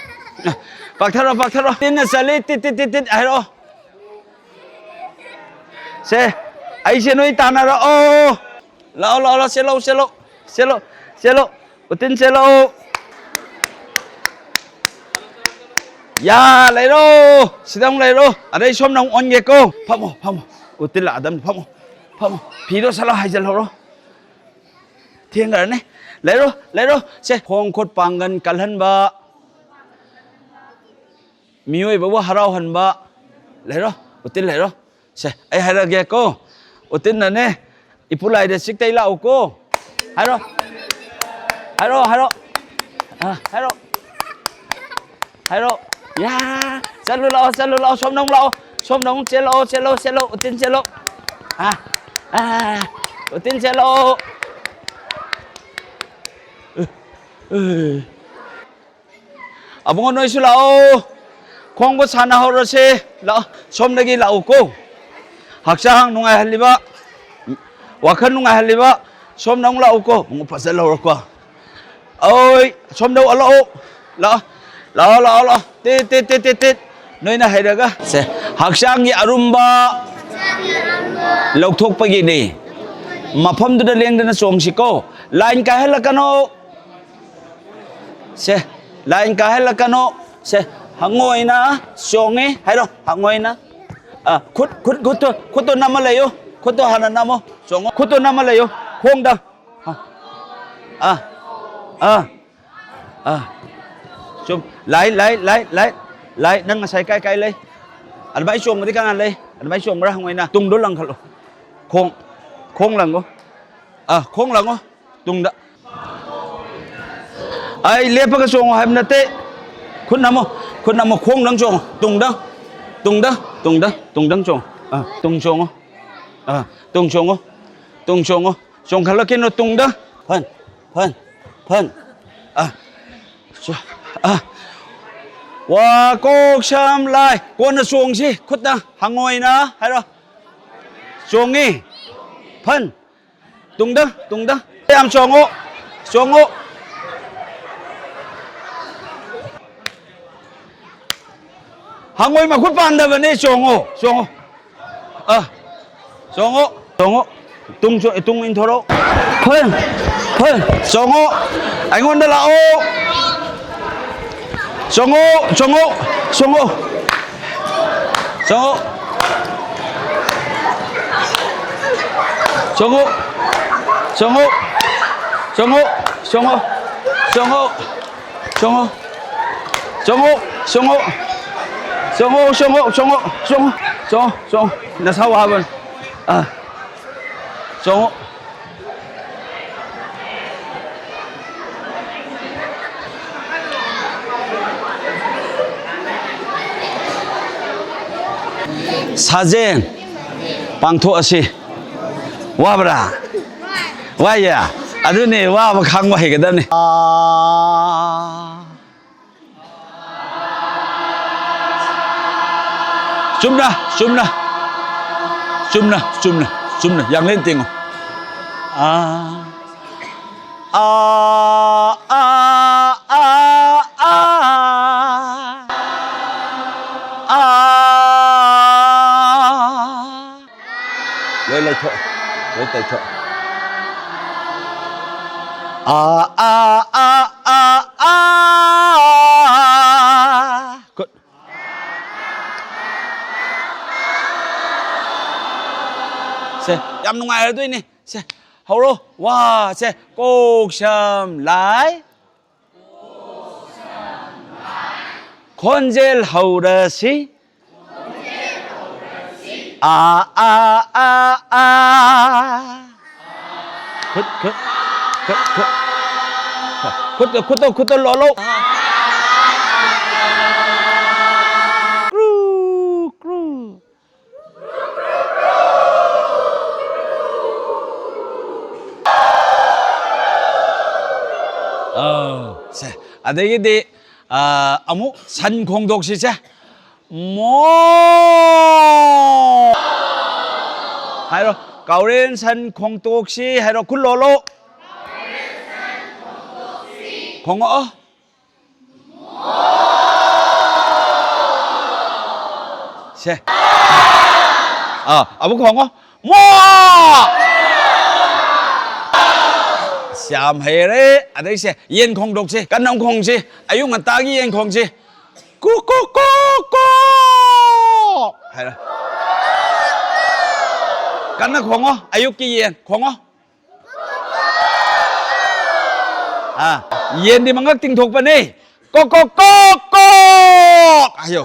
ꯑꯥ, ꯄꯥꯛꯊꯔꯣ, ꯄꯥꯛꯊꯔꯣ꯫ ꯎꯇꯤꯟꯅ ꯆꯠꯂꯤ, ꯇꯤꯠ, ꯇꯤꯠ, ꯇꯤꯠ, ꯇꯤꯠ ꯍꯥꯏꯔꯛꯑꯣ꯫ ꯁꯦ, ꯑꯩꯁꯦ ꯅꯣꯏ ꯇꯥꯟꯅꯔꯛꯑꯣ꯫ ꯂꯥꯛꯑꯣ, ꯂꯥꯛꯑꯣ, ꯂꯥꯛꯑꯣ, ꯆꯦꯜꯂꯛꯑꯣ, ꯆꯦꯜꯂꯛꯑꯣ, ꯆꯦꯜꯂꯛꯑꯣ, ꯆꯦꯜꯂꯛꯑꯣ꯫ ꯎꯇꯤꯟ ꯆꯦꯜꯂꯛꯑꯣ꯫ ꯌꯥ, ꯂꯩꯔꯣ꯫ ꯁꯤꯗ ꯑꯃꯨꯛ ꯂꯩꯔꯣ꯫ ꯑꯗꯩ ꯁꯣꯝꯅ ꯑꯃꯨꯛ ꯑꯣꯟꯒꯦꯀꯣ꯫ ꯐꯝꯃꯣ, ꯐꯝꯃꯣ꯫ ꯎꯇꯤꯟ ꯂꯥꯛꯑꯗꯝꯅꯤ꯫ ꯐꯝꯃꯣ, ꯐꯝꯃꯣ꯫ ꯐꯤꯗꯣ ꯁꯠ ꯂꯥꯎ ꯍꯥꯏꯖꯤꯜꯍꯧꯔꯣ꯫ ꯊꯦꯡꯈ꯭ꯔꯅꯤ꯫ ꯂꯩꯔꯣ, ꯂꯩꯔꯣ꯫ ꯁꯦ, ꯈꯣꯡ ꯈꯨꯠ ꯄꯥꯡꯒꯜ ꯀꯜꯍꯟꯕ꯫ ꯃꯤꯑꯣꯏꯕꯕꯨ ꯍꯔꯥꯎꯍꯟꯕ ꯂꯩꯔꯣ, ꯎꯇꯤꯟ ꯂꯩꯔꯣ꯫ ꯁꯦ, ꯑꯩ ꯍꯥꯏꯔꯛꯑꯒꯦꯀꯣ꯫ ꯎꯇꯤꯟꯅꯅꯦ, ꯏꯄꯨ ꯂꯥꯏꯗ ꯆꯤꯛꯇꯩ ꯂꯥꯛꯎꯀꯣ꯫ ꯍꯥꯏꯔꯣ꯫ ꯍꯥꯏꯔꯣ, ꯍꯥꯏꯔꯣ꯫ ꯑ, ꯍꯥꯏꯔꯣ꯫ ꯍꯥꯏꯔꯣ꯫ ꯌꯥ! ꯆꯠꯂꯨ ꯂꯥꯛꯑꯣ, ꯆꯠꯂꯨ ꯂꯥꯛꯑꯣ꯫ ꯁꯣꯝꯗ ꯑꯃꯨꯛ ꯂꯥꯛꯑꯣ꯫ ꯁꯣꯝꯗ ꯑꯃꯨꯛ ꯆꯦꯜꯂꯛꯑꯣ, ꯆꯦꯜꯂꯛꯑꯣ, ꯆꯦꯜꯂꯛꯑꯣ꯫ ꯎꯇꯤꯟ ꯆꯦꯜꯂꯛꯑꯣ꯫ ꯑ, ꯑ, ꯎꯇꯤꯟ ꯆꯦꯜꯂꯛꯑꯣ꯫ ꯑ, ꯑ꯫ ꯑꯕꯨꯡꯉꯣ, ꯅꯣꯏꯁꯨ ꯂꯥꯛꯑꯣ꯫ ꯈꯣꯡꯕ ꯁꯥꯟꯅꯍꯧꯔꯁꯦ꯫ ꯂꯥꯛꯑꯣ, ꯁꯣꯝꯗꯒꯤ ꯂꯥꯛꯎꯀꯣ꯫ ꯍꯛꯆꯥꯡ ꯅꯨꯡꯉꯥꯏꯍꯜꯂꯤꯕ, ꯋꯥꯈꯜ ꯅꯨꯡꯉꯥꯏꯍꯜꯂꯤꯕ, ꯁꯣꯝꯗ ꯑꯃꯨꯛ ꯂꯥꯛꯎꯀꯣ꯫ ꯑꯕꯨꯡꯉꯣ ꯐꯖ ꯂꯧꯔꯀꯣ꯫ ꯑꯣꯏ, ꯁꯣꯝꯗ ꯑꯃꯨꯛ ꯂꯥꯛꯑꯣ꯫ ꯂꯥꯛꯑꯣ, ꯂꯥꯛꯑꯣ, ꯂꯥꯛꯑꯣ, ꯂꯥꯛꯑꯣ꯫ ꯇꯤꯠ, ꯇꯤꯠ, ꯇꯤꯠ, ꯇꯤꯠ, ꯇꯤꯠ꯫ ꯅꯣꯏꯅ ꯍꯩꯔꯒ꯫ ꯁꯦ, ꯍꯛꯆꯥꯡꯒꯤ ꯑꯔꯨꯝꯕ ꯂꯧꯊꯣꯛꯄꯒꯤꯅꯤ꯫ ꯃꯐꯝꯗꯨꯗ ꯂꯦꯡꯗꯅ ꯆꯣꯡꯁꯤꯀꯣ꯫ ꯂꯥꯏꯟ ꯀꯥꯏꯍꯜꯂꯛꯀꯅꯣ꯫ ꯁꯦ, ꯂꯥꯏꯟ ꯀꯥꯏꯍꯜꯂꯛꯀꯅꯣ꯫ ꯁꯦ, ꯍꯪꯉꯣꯏꯅ ꯆꯣꯡꯉꯦ ꯍꯥꯏꯔꯣ, ꯍꯪꯉꯣꯏꯅ꯫ ꯑ, ꯈꯨꯠ, ꯈꯨꯠ, ꯈꯨꯠꯇꯣ, ꯈꯨꯠꯇꯣ ꯅꯝꯃ ꯂꯩꯌꯨ꯫ ꯈꯨꯠꯇꯣ ꯍꯥꯟꯅ ꯅꯝꯃꯣ꯫ ꯆꯣꯡꯉꯣ꯫ ꯈꯨꯠꯇꯣ ꯅꯝꯃ ꯂꯩꯌꯨ꯫ ꯈꯣꯡꯗ꯫ ꯑ, ꯑ, ꯑ꯫ ꯆꯨꯝ꯫ ꯂꯥꯏ, ꯂꯥꯏ, ꯂꯥꯏ, ꯂꯥꯏ꯫ ꯂꯥꯏ, ꯅꯪ ꯉꯁꯥꯏ ꯀꯥꯏ, ꯀꯥꯏ ꯂꯩ? ꯑꯗꯨꯃꯥꯏ ꯆꯣꯡꯕꯗꯤ ꯀꯅꯥ ꯂꯩ? ꯑꯗꯨꯃꯥꯏ ꯆꯣꯡꯕ꯭ꯔꯥ ꯍꯪꯉꯣꯏꯅ? ꯇꯨꯡꯗꯣ ꯂꯪꯈꯠꯂꯣ꯫ ꯈꯣꯡ, ꯈꯣꯡ ꯂꯪꯉꯣ꯫ ꯑ, ꯈꯣꯡ ꯂꯪꯉꯣ꯫ ꯇꯨꯡꯗ꯫ ꯑꯩ ꯂꯦꯞꯄꯒ ꯆꯣꯡꯉꯣ ꯍꯥꯏꯕ ꯅꯠꯇꯦ꯫ ꯈꯨꯠ ꯅꯝꯃꯣ, ꯈꯨꯠ ꯅꯝꯃꯣ, ꯈꯣꯡꯗꯪ ꯆꯣꯡꯉꯣ꯫ ꯇꯨꯡꯗ, ꯇꯨꯡꯗ, ꯇꯨꯡꯗ, ꯇꯨꯡꯗꯪ ꯆꯣꯡꯉꯣ꯫ ꯑ, ꯇꯨꯡ ꯆꯣꯡꯉꯣ꯫ ꯑ, ꯇꯨꯡ ꯆꯣꯡꯉꯣ꯫ ꯇꯨꯡ ꯆꯣꯡꯉꯣ꯫ ꯆꯣꯡꯈꯠꯂꯛꯈꯤꯅꯨ ꯇꯨꯡꯗ꯫ ꯐꯟ, ꯐꯟ, ꯐꯟ꯫ ꯑ, ꯆꯣ-, ꯑ꯫ ꯋꯥ ꯀꯣꯛ ꯁꯝ ꯂꯥꯏ꯫ ꯀꯣꯟꯅ ꯆꯣꯡꯁꯤ꯫ ꯈꯨꯠꯅ ꯍꯪꯉꯣꯏꯅ ꯍꯥꯏꯔꯣ꯫ ꯆꯣꯡꯉꯤ꯫ ꯐꯟ꯫ ꯇꯨꯡꯗ, ꯇꯨꯡꯗ꯫ ꯌꯥꯝ ꯆꯣꯡꯉꯣ꯫ ꯆꯣꯡꯉꯣ꯫ ꯍꯪꯉꯣꯏ ꯃꯈꯨꯠ ꯄꯥꯟꯗꯕꯅꯦ꯫ ꯆꯣꯡꯉꯣ, ꯆꯣꯡꯉꯣ꯫ ꯑ, ꯆꯣꯡꯉꯣ, ꯆꯣꯡꯉꯣ꯫ ꯇꯨꯡ ꯆꯣ-, ꯇꯨꯡ ꯏꯟꯊꯣꯔꯛꯑꯣ꯫ ꯐꯟ, ꯐꯟ꯫ ꯆꯣꯡꯉꯣ꯫ ꯑꯩꯉꯣꯟꯗ ꯂꯥꯛꯑꯣ꯫ ꯆꯣꯡꯉꯣ, ꯆꯣꯡꯉꯣ, ꯆꯣꯡꯉꯣ꯫ ꯆꯣꯡꯉꯣ꯫ ꯆꯣꯡꯉꯣ꯫ ꯆꯣꯡꯉꯣ꯫ ꯆꯣꯡꯉꯣ꯫ ꯆꯣꯡꯉꯣ꯫ ꯆꯣꯡꯉꯣ꯫ ꯆꯣꯡꯉꯣ꯫ ꯆꯣꯡꯉꯣ꯫ ꯆꯣꯡꯉꯣ꯫ ꯆꯣꯡꯉꯣ, ꯆꯣꯡꯉꯣ, ꯆꯣꯡꯉꯣ, ꯆꯣꯡꯉꯣ, ꯆꯣꯡꯉꯣ, ꯆꯣꯡꯉꯣ꯫ ꯅꯁꯥ ꯋꯥꯕꯅꯤ꯫ ꯑꯥ꯫ ꯆꯣꯡꯉꯣ꯫ ꯁꯥꯖꯦꯟ ꯄꯥꯡꯊꯣꯛꯑꯁꯤ꯫ ꯋꯥꯕ꯭ꯔꯥ? ꯋꯥꯏꯌꯦ? ꯑꯗꯨꯅꯦ, ꯋꯥꯕ ꯈꯥꯡꯕ ꯍꯩꯒꯗꯕꯅꯤ꯫ ꯑꯥ꯫ ꯆꯨꯝꯅ, ꯆꯨꯝꯅ, ꯆꯨꯝꯅ, ꯆꯨꯝꯅ, ꯆꯨꯝꯅ, ꯌꯥꯡꯂꯦꯟ ꯇꯦꯡꯉꯨ꯫ ꯑꯥ, ꯑꯥ, ꯑꯥ, ꯑꯥ, ꯑꯥ, ꯑꯥ꯫ ꯂꯣꯏ ꯂꯩꯊꯣꯛ, ꯂꯣꯏ ꯇꯩꯊꯣꯛ꯫ ꯑꯥ, ꯑꯥ, ꯑꯥ, ꯑꯥ, ꯑꯥ꯫ ꯈꯨꯠ꯫ ꯁꯦ, ꯌꯥꯝ ꯅꯨꯡꯉꯥꯏꯔꯗꯣꯏꯅꯦ꯫ ꯁꯦ, ꯍꯧꯔꯣ꯫ ꯋꯥ, ꯁꯦ, ꯀꯣꯛ ꯁꯝ ꯂꯥꯏ꯫ ꯈꯣꯟꯖꯦꯜ ꯍꯧꯔꯁꯤ꯫ ꯑꯥ, ꯑꯥ, ꯑꯥ, ꯑꯥ꯫ ꯈꯨꯠ, ꯈꯨꯠ, ꯈꯨꯠ, ꯈꯨꯠ꯫ ꯈꯨꯠꯇ, ꯈꯨꯠꯇ, ꯈꯨꯠꯇ ꯂꯣꯜꯂꯣ꯫ Crew, crew. ꯑꯧ, ꯁꯦ꯫ ꯑꯗꯒꯤꯗꯤ, ꯑ, ꯑꯃꯨꯛ ꯁꯟ ꯈꯣꯡꯗꯣꯛꯁꯤꯁꯦ꯫ ꯃꯣ! ꯍꯥꯏꯔꯣ, "ꯀꯥꯎꯔꯦꯟ ꯁꯟ ꯈꯣꯡꯇꯣꯛꯁꯤ" ꯍꯥꯏꯔꯣ, ꯈꯨꯜ ꯂꯣꯜꯂꯣ꯫ ꯈꯣꯡꯉꯛꯑꯣ꯫ ꯁꯦ꯫ ꯑꯥ, ꯑꯃꯨꯛ ꯈꯣꯡꯉꯣ꯫ ꯃꯣ! ꯑꯁ, ꯌꯥꯝ ꯍꯩꯔꯦ꯫ ꯑꯗꯩꯁꯦ, ꯌꯦꯟ ꯈꯣꯡꯗꯣꯛꯁꯤ꯫ ꯀꯟꯅ ꯑꯃꯨꯛ ꯈꯣꯡꯁꯤ꯫ ꯑꯌꯨꯛ ꯉꯟꯇꯥꯒꯤ ꯌꯦꯟ ꯈꯣꯡꯁꯤ꯫ ꯀꯨ, ꯀꯨ, ꯀꯨ, ꯀꯨ! ꯍꯥꯏꯔꯣ꯫ ꯀꯟꯅ ꯈꯣꯡꯉꯣ꯫ ꯑꯌꯨꯛꯀꯤ ꯌꯦꯟ ꯈꯣꯡꯉꯣ꯫ ꯑꯥ, ꯌꯦꯟꯗꯤ ꯃꯉꯛ ꯇꯤꯡꯊꯣꯛꯄꯅꯤ꯫ ꯀꯣꯛ, ꯀꯣꯛ, ꯀꯣꯛ, ꯀꯣꯛ! ꯍꯥꯏꯌꯣ꯫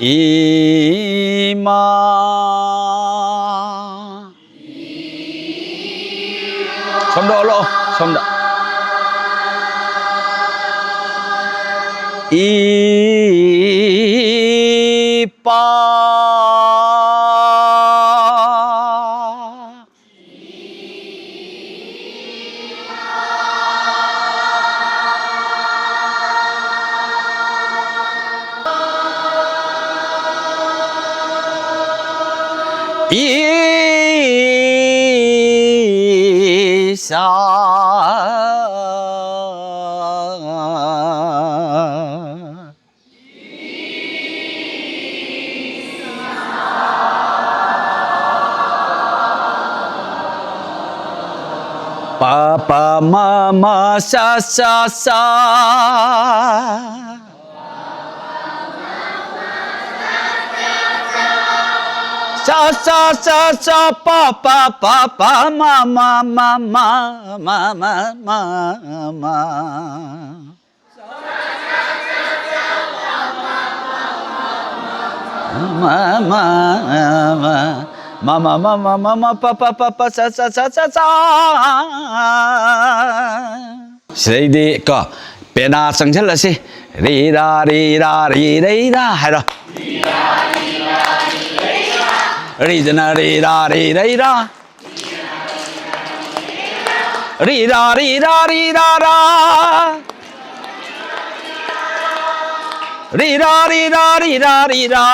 ꯏꯃꯥ꯫ ꯁꯣꯝꯗ ꯑꯣꯜꯂꯛꯑꯣ, ꯁꯣꯝꯗ꯫ ꯏꯄꯥ꯫ ꯏꯁꯥ꯫ ꯄ ꯄ ꯃ ꯃ ꯁ ꯁ ꯁ꯫ ꯁ ꯁ ꯁ ꯁ ꯄ ꯄ ꯄ ꯄ ꯃ ꯃ ꯃ ꯃ ꯃ ꯃ ꯃ ꯃ꯫ ꯃ ꯃ ꯃ ꯃ ꯃ ꯃ ꯃ ꯃ ꯃ ꯃ ꯄ ꯄ ꯄ ꯄ ꯁ ꯁ ꯁ ꯁ ꯁ꯫ ꯁꯤꯗꯩꯗꯤ ꯀꯣ ꯄꯦꯅꯥ ꯆꯪꯁꯤꯜꯂꯁꯤ꯫ ꯔꯤ ꯔꯥ ꯔꯤ ꯔꯥ ꯔꯤ ꯔꯩ ꯔꯥ ꯍꯥꯏꯔꯣ꯫ ꯔꯤꯗꯅ ꯔꯤ ꯔꯥ ꯔꯤ ꯔꯩ ꯔꯥ꯫ ꯔꯤ ꯔꯥ ꯔꯤ ꯔꯥ ꯔꯤ ꯔꯥ ꯔꯥ꯫ ꯔꯤ ꯔꯥ ꯔꯤ ꯔꯥ ꯔꯤ ꯔꯥ ꯔꯤ ꯔꯥ꯫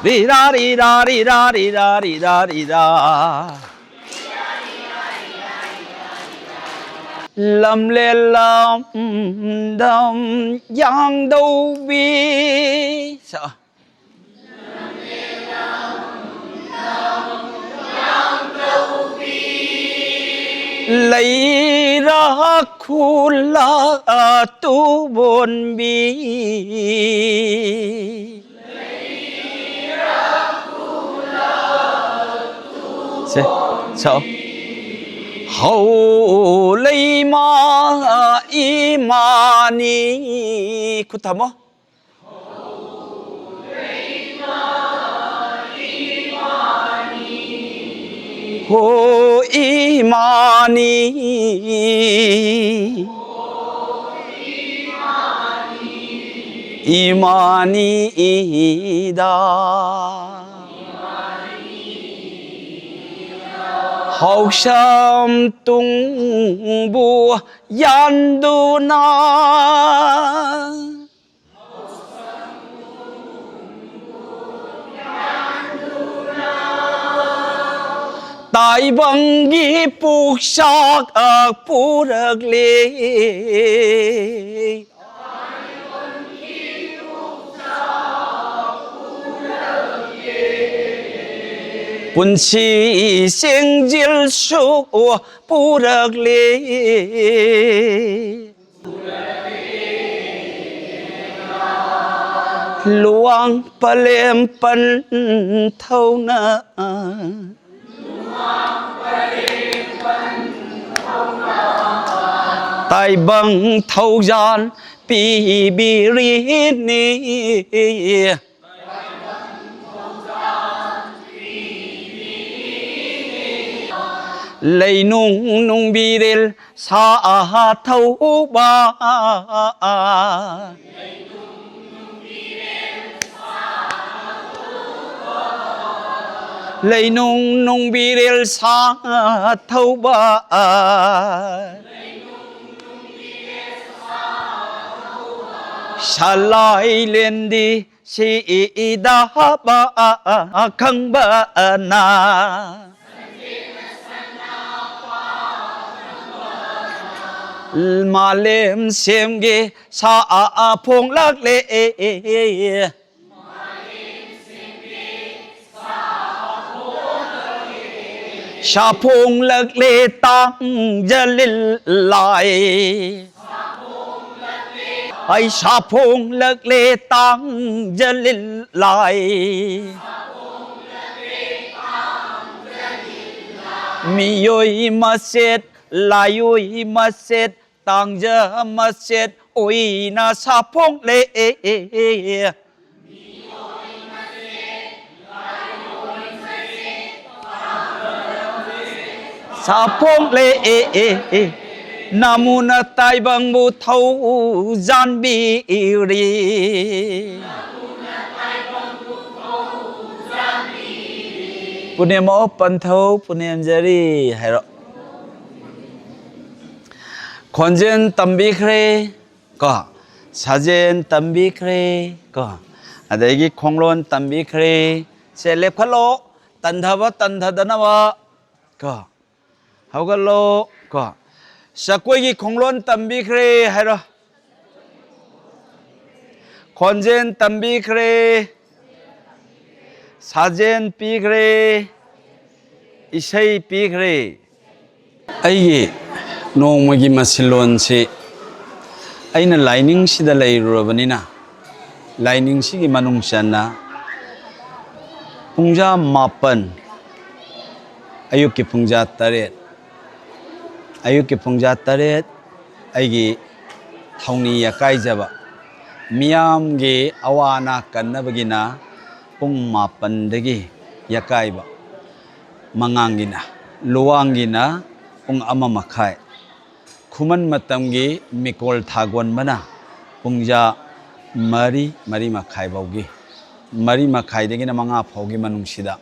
ꯔꯤ ꯔꯥ ꯔꯤ ꯔꯥ ꯔꯤ ꯔꯥ ꯔꯤ ꯔꯥ ꯔꯤ ꯔꯥ ꯔꯤ ꯔꯥ꯫ ꯂꯝꯂꯦꯟ ꯂꯝꯗꯝ ꯌꯥꯡꯗꯧꯕꯤ꯫ ꯁꯥ꯫ ꯂꯩꯔꯥꯛ ꯈꯨꯂꯥꯛ ꯇꯨꯕꯣꯟꯕꯤ꯫ ꯁꯦ, ꯁꯥꯎ꯫ ꯍꯧ ꯂꯩꯃ ꯏꯃꯥꯅꯤ꯫ ꯈꯨꯠ ꯊꯝꯃꯣ꯫ ꯍꯣ ꯏꯃꯥꯅꯤ꯫ ꯏꯃꯥꯅꯤꯗ꯫ ꯍꯥꯎꯁꯝ ꯇꯨꯡꯕꯨ ꯌꯥꯟꯗꯨꯅ꯫ ꯇꯥꯏꯕꯪꯒꯤ ꯄꯣꯛꯆꯥꯛ ꯄꯨꯔꯛꯂꯦ꯫ ꯄꯨꯟꯁꯤ ꯆꯦꯡꯖꯤꯜꯁꯨ ꯄꯨꯔꯛꯂꯦ꯫ ꯂꯨꯋꯥꯡ ꯄꯂꯦꯝ ꯄꯟꯊꯧꯅ ꯇꯥꯏꯕꯪ ꯊꯧꯖꯥꯜ ꯄꯤꯕꯤꯔꯤꯅꯤ꯫ ꯂꯩꯅꯨꯡ ꯅꯨꯡꯕꯤꯔꯦꯜ ꯁꯥ ꯊꯧꯕ꯫ ꯂꯩꯅꯨꯡ ꯅꯨꯡꯕꯤꯔꯦꯜ ꯁꯥ ꯊꯧꯕ, ꯁꯂꯥꯏ ꯂꯦꯟꯗꯤ ꯁꯤꯗꯕ ꯈꯪꯕꯅ꯫ ꯃꯥꯂꯦꯝ ꯁꯦꯝꯒꯦ ꯁꯥ ꯐꯣꯡꯂꯛꯂꯦ꯫ ꯁꯥꯐꯣꯡꯂꯛꯂꯦ ꯇꯥꯡꯖꯂꯤꯜ ꯂꯥꯏ꯫ ꯑꯩ ꯁꯥꯐꯣꯡꯂꯛꯂꯦ ꯇꯥꯡꯖꯂꯤꯜ ꯂꯥꯏ꯫ ꯃꯤꯑꯣꯏ ꯃꯁꯦꯠ, ꯂꯥꯏꯑꯣꯏ ꯃꯁꯦꯠ, ꯇꯥꯡꯖ ꯃꯁꯦꯠ ꯑꯣꯏꯅ ꯁꯥꯐꯣꯡꯂꯦ꯫ ꯁꯥꯐꯣꯡꯂꯦ꯫ ꯅꯃꯨꯅ ꯇꯥꯏꯕꯪꯕꯨ ꯊꯧꯖꯥꯟꯕꯤꯔꯤ꯫ ꯄꯨꯅꯦꯝ ꯑꯣ ꯄꯟꯊꯧ ꯄꯨꯅꯦꯝꯖꯔꯤ ꯍꯥꯏꯔꯣ꯫ ꯈꯣꯟꯖꯦꯜ ꯇꯝꯕꯤꯈ꯭ꯔꯦ ꯀꯣ, ꯁꯥꯖꯦꯜ ꯇꯝꯕꯤꯈ꯭ꯔꯦ ꯀꯣ, ꯑꯗꯒꯤ ꯈꯣꯡꯂꯣꯟ ꯇꯝꯕꯤꯈ꯭ꯔꯦ꯫ ꯁꯦ, ꯂꯦꯞꯈꯠꯂꯣ, ꯇꯟꯊꯕ ꯇꯟꯊꯗꯅꯕ ꯀꯣ꯫ ꯍꯧꯒꯠꯂꯣ ꯀꯣ꯫ ꯆꯀꯣꯏꯒꯤ ꯈꯣꯡꯂꯣꯟ ꯇꯝꯕꯤꯈ꯭ꯔꯦ ꯍꯥꯏꯔꯣ꯫ ꯈꯣꯟꯖꯦꯜ ꯇꯝꯕꯤꯈ꯭ꯔꯦ, ꯁꯥꯖꯦꯜ ꯄꯤꯈ꯭ꯔꯦ, ꯏꯁꯩ ꯄꯤꯈ꯭ꯔꯦ꯫ ꯑꯩꯒꯤ ꯅꯣꯡꯃꯒꯤ ꯃꯁꯤꯜꯂꯣꯟꯁꯤ ꯑꯩꯅ ꯂꯥꯏꯅꯤꯡꯁꯤꯗ ꯂꯩꯔꯨꯔꯕꯅꯤꯅ, ꯂꯥꯏꯅꯤꯡꯁꯤꯒꯤ ꯃꯅꯨꯡ ꯆꯟꯅ ꯄꯨꯡꯖꯥ ꯃꯥꯄꯟ, ꯑꯌꯨꯛꯀꯤ ꯄꯨꯡꯖꯥ ꯇꯔꯦꯠ, ꯑꯌꯨꯛꯀꯤ ꯄꯨꯡꯖꯥ ꯇꯔꯦꯠ ꯑꯩꯒꯤ ꯊꯧꯅꯤ ꯌꯥꯀꯥꯏꯖꯕ, ꯃꯤꯌꯥꯝꯒꯤ ꯑꯋꯥ ꯑꯅꯥ ꯀꯟꯅꯕꯒꯤꯅ ꯄꯨꯡ ꯃꯥꯄꯟꯗꯒꯤ ꯌꯥꯀꯥꯏꯕ, ꯃꯉꯥꯡꯒꯤꯅ, ꯂꯨꯋꯥꯡꯒꯤꯅ ꯄꯨꯡ ꯑꯃ ꯃꯈꯥꯏ, ꯈꯨꯃꯟ ꯃꯇꯝꯒꯤ ꯃꯤꯀꯣꯜ ꯊꯥꯒꯣꯟꯕꯅ ꯄꯨꯡꯖꯥ ꯃꯔꯤ, ꯃꯔꯤ ꯃꯈꯥꯏ ꯐꯥꯎꯒꯤ, ꯃꯔꯤ ꯃꯈꯥꯏꯗꯒꯤꯅ ꯃꯉꯥ ꯐꯥꯎꯒꯤ ꯃꯅꯨꯡꯁꯤꯗ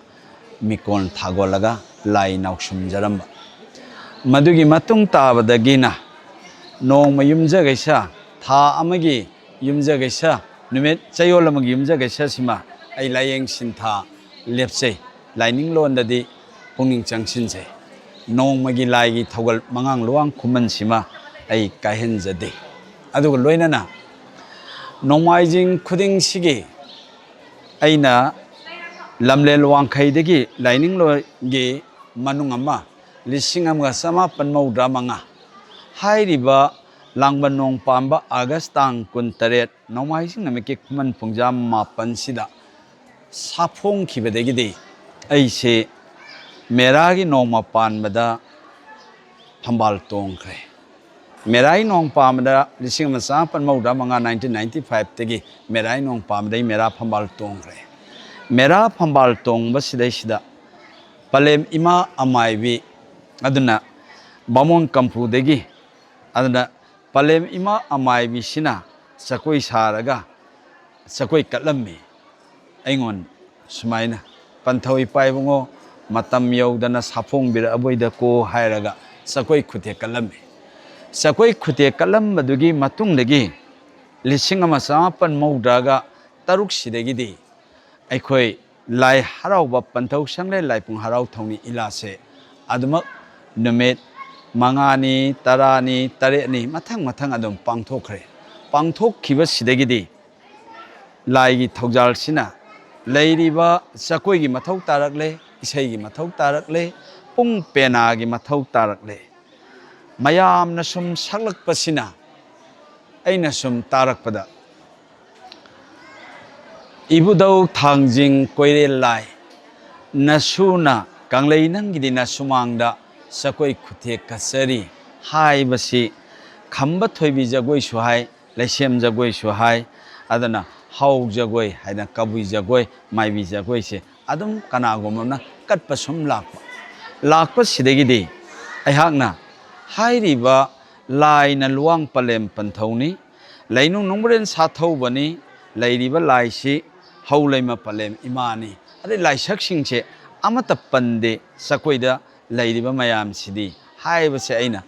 ꯃꯤꯀꯣꯟ ꯊꯥꯒꯣꯜꯂꯒ ꯂꯥꯏ ꯅꯥꯎꯁꯨꯝꯖꯔꯝꯕ꯫ ꯃꯗꯨꯒꯤ ꯃꯇꯨꯡ ꯇꯥꯕꯗꯒꯤꯅ ꯅꯣꯡꯃ ꯌꯨꯝꯖꯀꯩꯁ, ꯊꯥ ꯑꯃꯒꯤ ꯌꯨꯝꯖꯀꯩꯁ, ꯅꯨꯃꯤꯠ ꯆꯌꯣꯜ ꯑꯃꯒꯤ ꯌꯨꯝꯖꯀꯩꯁꯁꯤꯃ ꯑꯩ ꯂꯥꯏꯌꯦꯡ ꯁꯤꯟꯊꯥ ꯂꯦꯞꯆꯩ꯫ ꯂꯥꯏꯅꯤꯡ ꯂꯣꯟꯗꯗꯤ ꯄꯨꯛꯅꯤꯡ ꯆꯪꯁꯤꯟꯖꯩ꯫ ꯅꯣꯡꯃꯒꯤ ꯂꯥꯏꯒꯤ ꯊꯧꯒꯜ ꯃꯉꯥꯡ ꯂꯨꯋꯥꯡ ꯈꯨꯃꯟꯁꯤꯃ ꯑꯩ ꯀꯥꯏꯍꯟꯖꯗꯦ꯫ ꯑꯗꯨꯒ ꯂꯣꯏꯅꯅ ꯅꯣꯡꯃꯥꯏꯖꯤꯡ ꯈꯨꯗꯤꯡꯁꯤꯒꯤ ꯑꯩꯅ ꯂꯝꯂꯦꯟ ꯋꯥꯡꯈꯩꯗꯒꯤ ꯂꯥꯏꯅꯤꯡ ꯂꯣꯟꯒꯤ ꯃꯅꯨꯡ ꯑꯃ ꯂꯤꯁꯤꯡ ꯑꯃꯒ ꯆꯃꯥꯄꯟ ꯃꯧꯗ꯭ꯔꯥ ꯃꯉꯥ ꯍꯥꯏꯔꯤꯕ ꯂꯥꯡꯕꯟ ꯅꯣꯡ ꯄꯥꯟꯕ ꯑꯥꯒꯁ ꯇꯥꯡ ꯀꯨꯟꯇꯔꯦꯠ ꯅꯣꯡꯃꯥꯏꯖꯤꯡ ꯅꯨꯃꯤꯠꯀꯤ ꯈꯨꯃꯟ ꯄꯨꯡꯖꯥ ꯃꯥꯄꯟꯁꯤꯗ ꯁꯥꯐꯣꯡꯈꯤꯕꯗꯒꯤꯗꯤ ꯑꯩꯁꯦ ꯃꯦꯔꯥꯒꯤ ꯅꯣꯡꯃ ꯄꯥꯟꯕꯗ ꯐꯝꯕꯥꯜ ꯇꯣꯡꯈ꯭ꯔꯦ꯫ ꯃꯦꯔꯥꯒꯤ ꯅꯣꯡ ꯄꯥꯟꯕꯗ ꯂꯤꯁꯤꯡ ꯑꯃ ꯆꯃꯥꯄꯟ ꯃꯧꯗ꯭ꯔꯥ ꯃꯉꯥ, nineteen ninety five ꯇꯒꯤ ꯃꯦꯔꯥꯒꯤ ꯅꯣꯡ ꯄꯥꯟꯕꯗ ꯑꯩ ꯃꯦꯔꯥ ꯐꯝꯕꯥꯜ ꯇꯣꯡꯈ꯭ꯔꯦ꯫ ꯃꯦꯔꯥ ꯐꯝꯕꯥꯜ ꯇꯣꯡꯕꯁꯤꯗꯩꯁꯤꯗ ꯄꯂꯦꯝ ꯏꯃꯥ ꯑꯃꯥꯏꯕꯤ ꯑꯗꯨꯅ ꯕꯥꯃꯣꯟ ꯀꯝꯄꯨꯗꯒꯤ, ꯑꯗꯨꯅ ꯄꯂꯦꯝ ꯏꯃꯥ ꯑꯃꯥꯏꯕꯤꯁꯤꯅ ꯖꯒꯣꯏ ꯁꯥꯔꯒ ꯖꯒꯣꯏ ꯀꯠꯂꯝꯃꯤ꯫ ꯑꯩꯉꯣꯟꯗ ꯁꯨꯃꯥꯏꯅ, "ꯄꯟꯊꯧ ꯏꯄꯥ ꯏꯕꯨꯡꯉꯣ, ꯃꯇꯝ ꯌꯧꯗꯅ ꯁꯥꯐꯣꯡꯕꯤꯔꯛꯑꯕꯣꯏꯗꯀꯣ" ꯍꯥꯏꯔꯒ ꯖꯒꯣꯏ ꯈꯨꯊꯦꯛ ꯀꯠꯂꯝꯃꯤ꯫ ꯖꯒꯣꯏ ꯈꯨꯊꯦꯛ ꯀꯠꯂꯝꯕꯗꯨꯒꯤ ꯃꯇꯨꯡꯗꯒꯤ ꯂꯤꯁꯤꯡ ꯑꯃ ꯆꯃꯥꯄꯟ ꯃꯧꯗ꯭ꯔꯥꯒ ꯇꯔꯨꯛꯁꯤꯗꯒꯤꯗꯤ ꯑꯩꯈꯣꯏ ꯂꯥꯏ ꯍꯔꯥꯎꯕ, ꯄꯟꯊꯧ ꯁꯪꯂꯦꯟ ꯂꯥꯏꯄꯨꯡ ꯍꯔꯥꯎ ꯊꯧꯅꯤ ꯏꯂꯥꯁꯦ ꯑꯗꯨꯃꯛ ꯅꯨꯃꯤꯠ ꯃꯉꯥꯅꯤ, ꯇꯔꯥꯅꯤ, ꯇꯔꯦꯠꯅꯤ ꯃꯊꯪ ꯃꯊꯪ ꯑꯗꯨꯝ ꯄꯥꯡꯊꯣꯛꯈ꯭ꯔꯦ꯫ ꯄꯥꯡꯊꯣꯛꯈꯤꯕꯁꯤꯗꯒꯤꯗꯤ ꯂꯥꯏꯒꯤ ꯊꯧꯖꯥꯜꯁꯤꯅ ꯂꯩꯔꯤꯕ ꯖꯒꯣꯏꯒꯤ ꯃꯊꯧ ꯇꯥꯔꯛꯂꯦ, ꯏꯁꯩꯒꯤ ꯃꯊꯧ ꯇꯥꯔꯛꯂꯦ, ꯄꯨꯡ ꯄꯦꯅꯥꯒꯤ ꯃꯊꯧ ꯇꯥꯔꯛꯂꯦ꯫ ꯃꯌꯥꯝꯅ ꯁꯨꯝ ꯁꯛꯂꯛꯄꯁꯤꯅ ꯑꯩꯅ ꯁꯨꯝ ꯇꯥꯔꯛꯄꯗ, "ꯏꯕꯨꯙꯧ ꯊꯥꯡꯖꯤꯡ ꯀꯣꯏꯔꯦꯜ ꯂꯥꯏ, ꯅꯁꯨꯅ ꯀꯪꯂꯩ ꯅꯪꯒꯤꯗꯤ ꯅꯁꯨꯃꯥꯡꯗ ꯖꯒꯣꯏ ꯈꯨꯊꯦꯛ ꯀꯠꯆꯔꯤ" ꯍꯥꯏꯕꯁꯤ ꯈꯝꯕ ꯊꯣꯏꯕꯤ ꯖꯒꯣꯏꯁꯨ ꯍꯥꯏ, ꯂꯩꯁꯦꯝ ꯖꯒꯣꯏꯁꯨ ꯍꯥꯏ, ꯑꯗꯨꯅ ꯍꯥꯎ ꯖꯒꯣꯏ ꯍꯥꯏꯅ ꯀꯕꯨꯏ ꯖꯒꯣꯏ, ꯃꯥꯏꯕꯤ ꯖꯒꯣꯏꯁꯦ ꯑꯗꯨꯝ ꯀꯅꯥꯒꯨꯝꯕ ꯑꯃꯅ ꯀꯠꯄ ꯁꯨꯝ ꯂꯥꯛꯄ꯫ ꯂꯥꯛꯄꯁꯤꯗꯒꯤꯗꯤ ꯑꯩꯍꯥꯛꯅ ꯍꯥꯏꯔꯤꯕ ꯂꯥꯏꯅ ꯂꯨꯋꯥꯡ ꯄꯂꯦꯝ ꯄꯟꯊꯧꯅꯤ, ꯂꯩꯅꯨꯡ ꯅꯣꯡꯕ꯭ꯔꯦꯟ ꯁꯥꯊꯧꯕꯅꯤ, ꯂꯩꯔꯤꯕ ꯂꯥꯏꯁꯤ ꯍꯧ ꯂꯩꯃ ꯄꯂꯦꯝ ꯏꯃꯥꯅꯤ, ꯑꯗꯩ ꯂꯥꯏꯁꯛꯁꯤꯡꯁꯦ ꯑꯃꯠꯇ ꯄꯟꯗꯦ꯫ ꯆꯈꯣꯏꯗ ꯂꯩꯔꯤꯕ ꯃꯌꯥꯝꯁꯤꯗꯤ ꯍꯥꯏꯕꯁꯦ ꯑꯩꯅ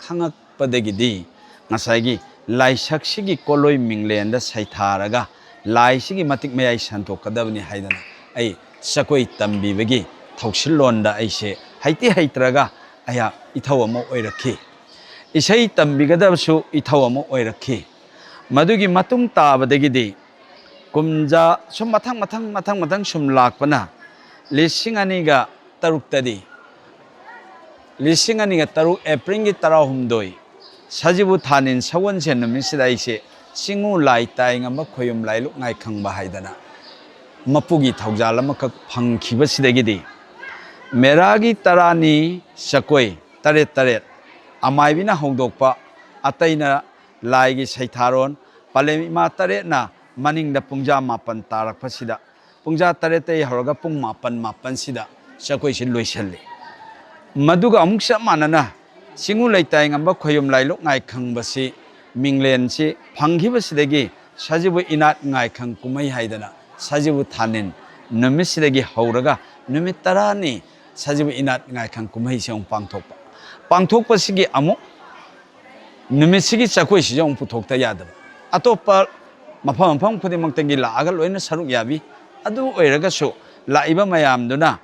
ꯈꯪꯉꯛꯄꯗꯒꯤꯗꯤ ꯉꯁꯥꯏꯒꯤ ꯂꯥꯏꯁꯛꯁꯤꯒꯤ ꯀꯣꯂꯣꯏ ꯃꯤꯡꯂꯦꯟꯗ ꯁꯩꯊꯥꯔꯒ ꯂꯥꯏꯁꯤꯒꯤ ꯃꯇꯤꯛ ꯃꯌꯥꯏ ꯁꯟꯗꯣꯛꯀꯗꯕꯅꯤ ꯍꯥꯏꯗꯅ ꯑꯩ ꯆꯈꯣꯏ ꯇꯝꯕꯤꯕꯒꯤ ꯊꯧꯁꯤꯜꯂꯣꯟꯗ ꯑꯩꯁꯦ ꯍꯩꯇꯤ ꯍꯩꯇ꯭ꯔꯒ ꯑꯩꯍꯥꯛ ꯏꯊꯧ ꯑꯃ ꯑꯣꯏꯔꯛꯈꯤ꯫ ꯏꯁꯩ ꯇꯝꯕꯤꯒꯗꯕꯁꯨ ꯏꯊꯧ ꯑꯃ ꯑꯣꯏꯔꯛꯈꯤ꯫ ꯃꯗꯨꯒꯤ ꯃꯇꯨꯡ ꯇꯥꯕꯗꯒꯤꯗꯤ ꯀꯨꯝꯖꯥ ꯁꯨꯝ ꯃꯊꯪ ꯃꯊꯪ ꯃꯊꯪ ꯃꯊꯪ ꯁꯨꯝ ꯂꯥꯛꯄꯅ ꯂꯤꯁꯤꯡ ꯑꯅꯤꯒ ꯇꯔꯨꯛꯇꯗꯤ, ꯂꯤꯁꯤꯡ ꯑꯅꯤꯒ ꯇꯔꯨꯛ ꯑꯦꯄ꯭ꯔꯤꯜꯒꯤ ꯇꯔꯥꯍꯨꯝꯗꯣꯏ, ꯁꯖꯤꯕꯨ ꯊꯥꯅꯤꯟ ꯁꯒꯣꯜꯁꯦꯟ ꯅꯨꯃꯤꯠꯁꯤꯗ ꯑꯩꯁꯦ ꯆꯤꯡꯉꯨ ꯂꯥꯏ ꯇꯥꯏ ꯉꯝꯕ ꯈꯣꯌꯨꯝ ꯂꯥꯏꯂꯨꯛ ꯉꯥꯏ ꯈꯪꯕ ꯍꯥꯏꯗꯅ ꯃꯄꯨꯒꯤ ꯊꯧꯖꯥꯜ ꯑꯃꯈꯛ ꯐꯪꯈꯤꯕꯁꯤꯗꯒꯤꯗꯤ ꯃꯦꯔꯥꯒꯤ ꯇꯔꯥꯅꯤ ꯆꯀꯣꯏ ꯇꯔꯦꯠ ꯇꯔꯦꯠ ꯑꯃꯥꯏꯕꯤꯅ ꯍꯧꯗꯣꯛꯄ, ꯑꯇꯩꯅ ꯂꯥꯏꯒꯤ ꯁꯩꯊꯥꯔꯣꯟ, ꯄꯂꯦꯝ ꯏꯃꯥ ꯇꯔꯦꯠꯅ ꯃꯅꯤꯡꯗ ꯄꯨꯡꯖꯥ ꯃꯥꯄꯟ ꯇꯥꯔꯛꯄꯁꯤꯗ, ꯄꯨꯡꯖꯥ ꯇꯔꯦꯠꯇꯒꯤ ꯍꯧꯔꯒ ꯄꯨꯡ ꯃꯥꯄꯟ, ꯃꯥꯄꯟꯁꯤꯗ ꯆꯀꯣꯏꯁꯤ ꯂꯣꯏꯁꯤꯜꯂꯤ꯫ ꯃꯗꯨꯒ ꯑꯃꯨꯛ ꯆꯞ ꯃꯥꯟꯅꯅ ꯆꯤꯡꯉꯨ ꯂꯩꯇꯥꯏ ꯉꯝꯕ ꯈꯣꯌꯨꯝ ꯂꯥꯏꯂꯨꯛ ꯉꯥꯏ ꯈꯪꯕꯁꯤ ꯃꯤꯡꯂꯦꯟꯁꯤ ꯐꯪꯈꯤꯕꯁꯤꯗꯒꯤ ꯁꯖꯤꯕꯨ ꯏꯅꯥꯠ ꯉꯥꯏꯈꯪ ꯀꯨꯝꯍꯩ ꯍꯥꯏꯗꯅ ꯁꯖꯤꯕꯨ ꯊꯥꯅꯤꯟ ꯅꯨꯃꯤꯠꯁꯤꯗꯒꯤ ꯍꯧꯔꯒ ꯅꯨꯃꯤꯠ ꯇꯔꯥꯅꯤ ꯁꯖꯤꯕꯨ ꯏꯅꯥꯠ ꯉꯥꯏꯈꯪ ꯀꯨꯝꯍꯩꯁꯤ ꯑꯃꯨꯛ ꯄꯥꯡꯊꯣꯛꯄ꯫ ꯄꯥꯡꯊꯣꯛꯄꯁꯤꯒꯤ ꯑꯃꯨꯛ ꯅꯨꯃꯤꯠꯁꯤꯒꯤ ꯆꯈꯣꯏꯁꯤꯁꯨ ꯑꯃꯨꯛ ꯄꯨꯊꯣꯛꯇ ꯌꯥꯗꯕ꯫ ꯑꯇꯣꯞꯄ ꯃꯐꯝ ꯃꯐꯝ ꯈꯨꯗꯤꯡꯃꯛꯇꯒꯤ ꯂꯥꯛꯑꯒ ꯂꯣꯏꯅ ꯁꯔꯨꯛ ꯌꯥꯕꯤ꯫ ꯑꯗꯨ ꯑꯣꯏꯔꯒꯁꯨ ꯂꯥꯛꯏꯕ ꯃꯌꯥꯝꯗꯨꯅ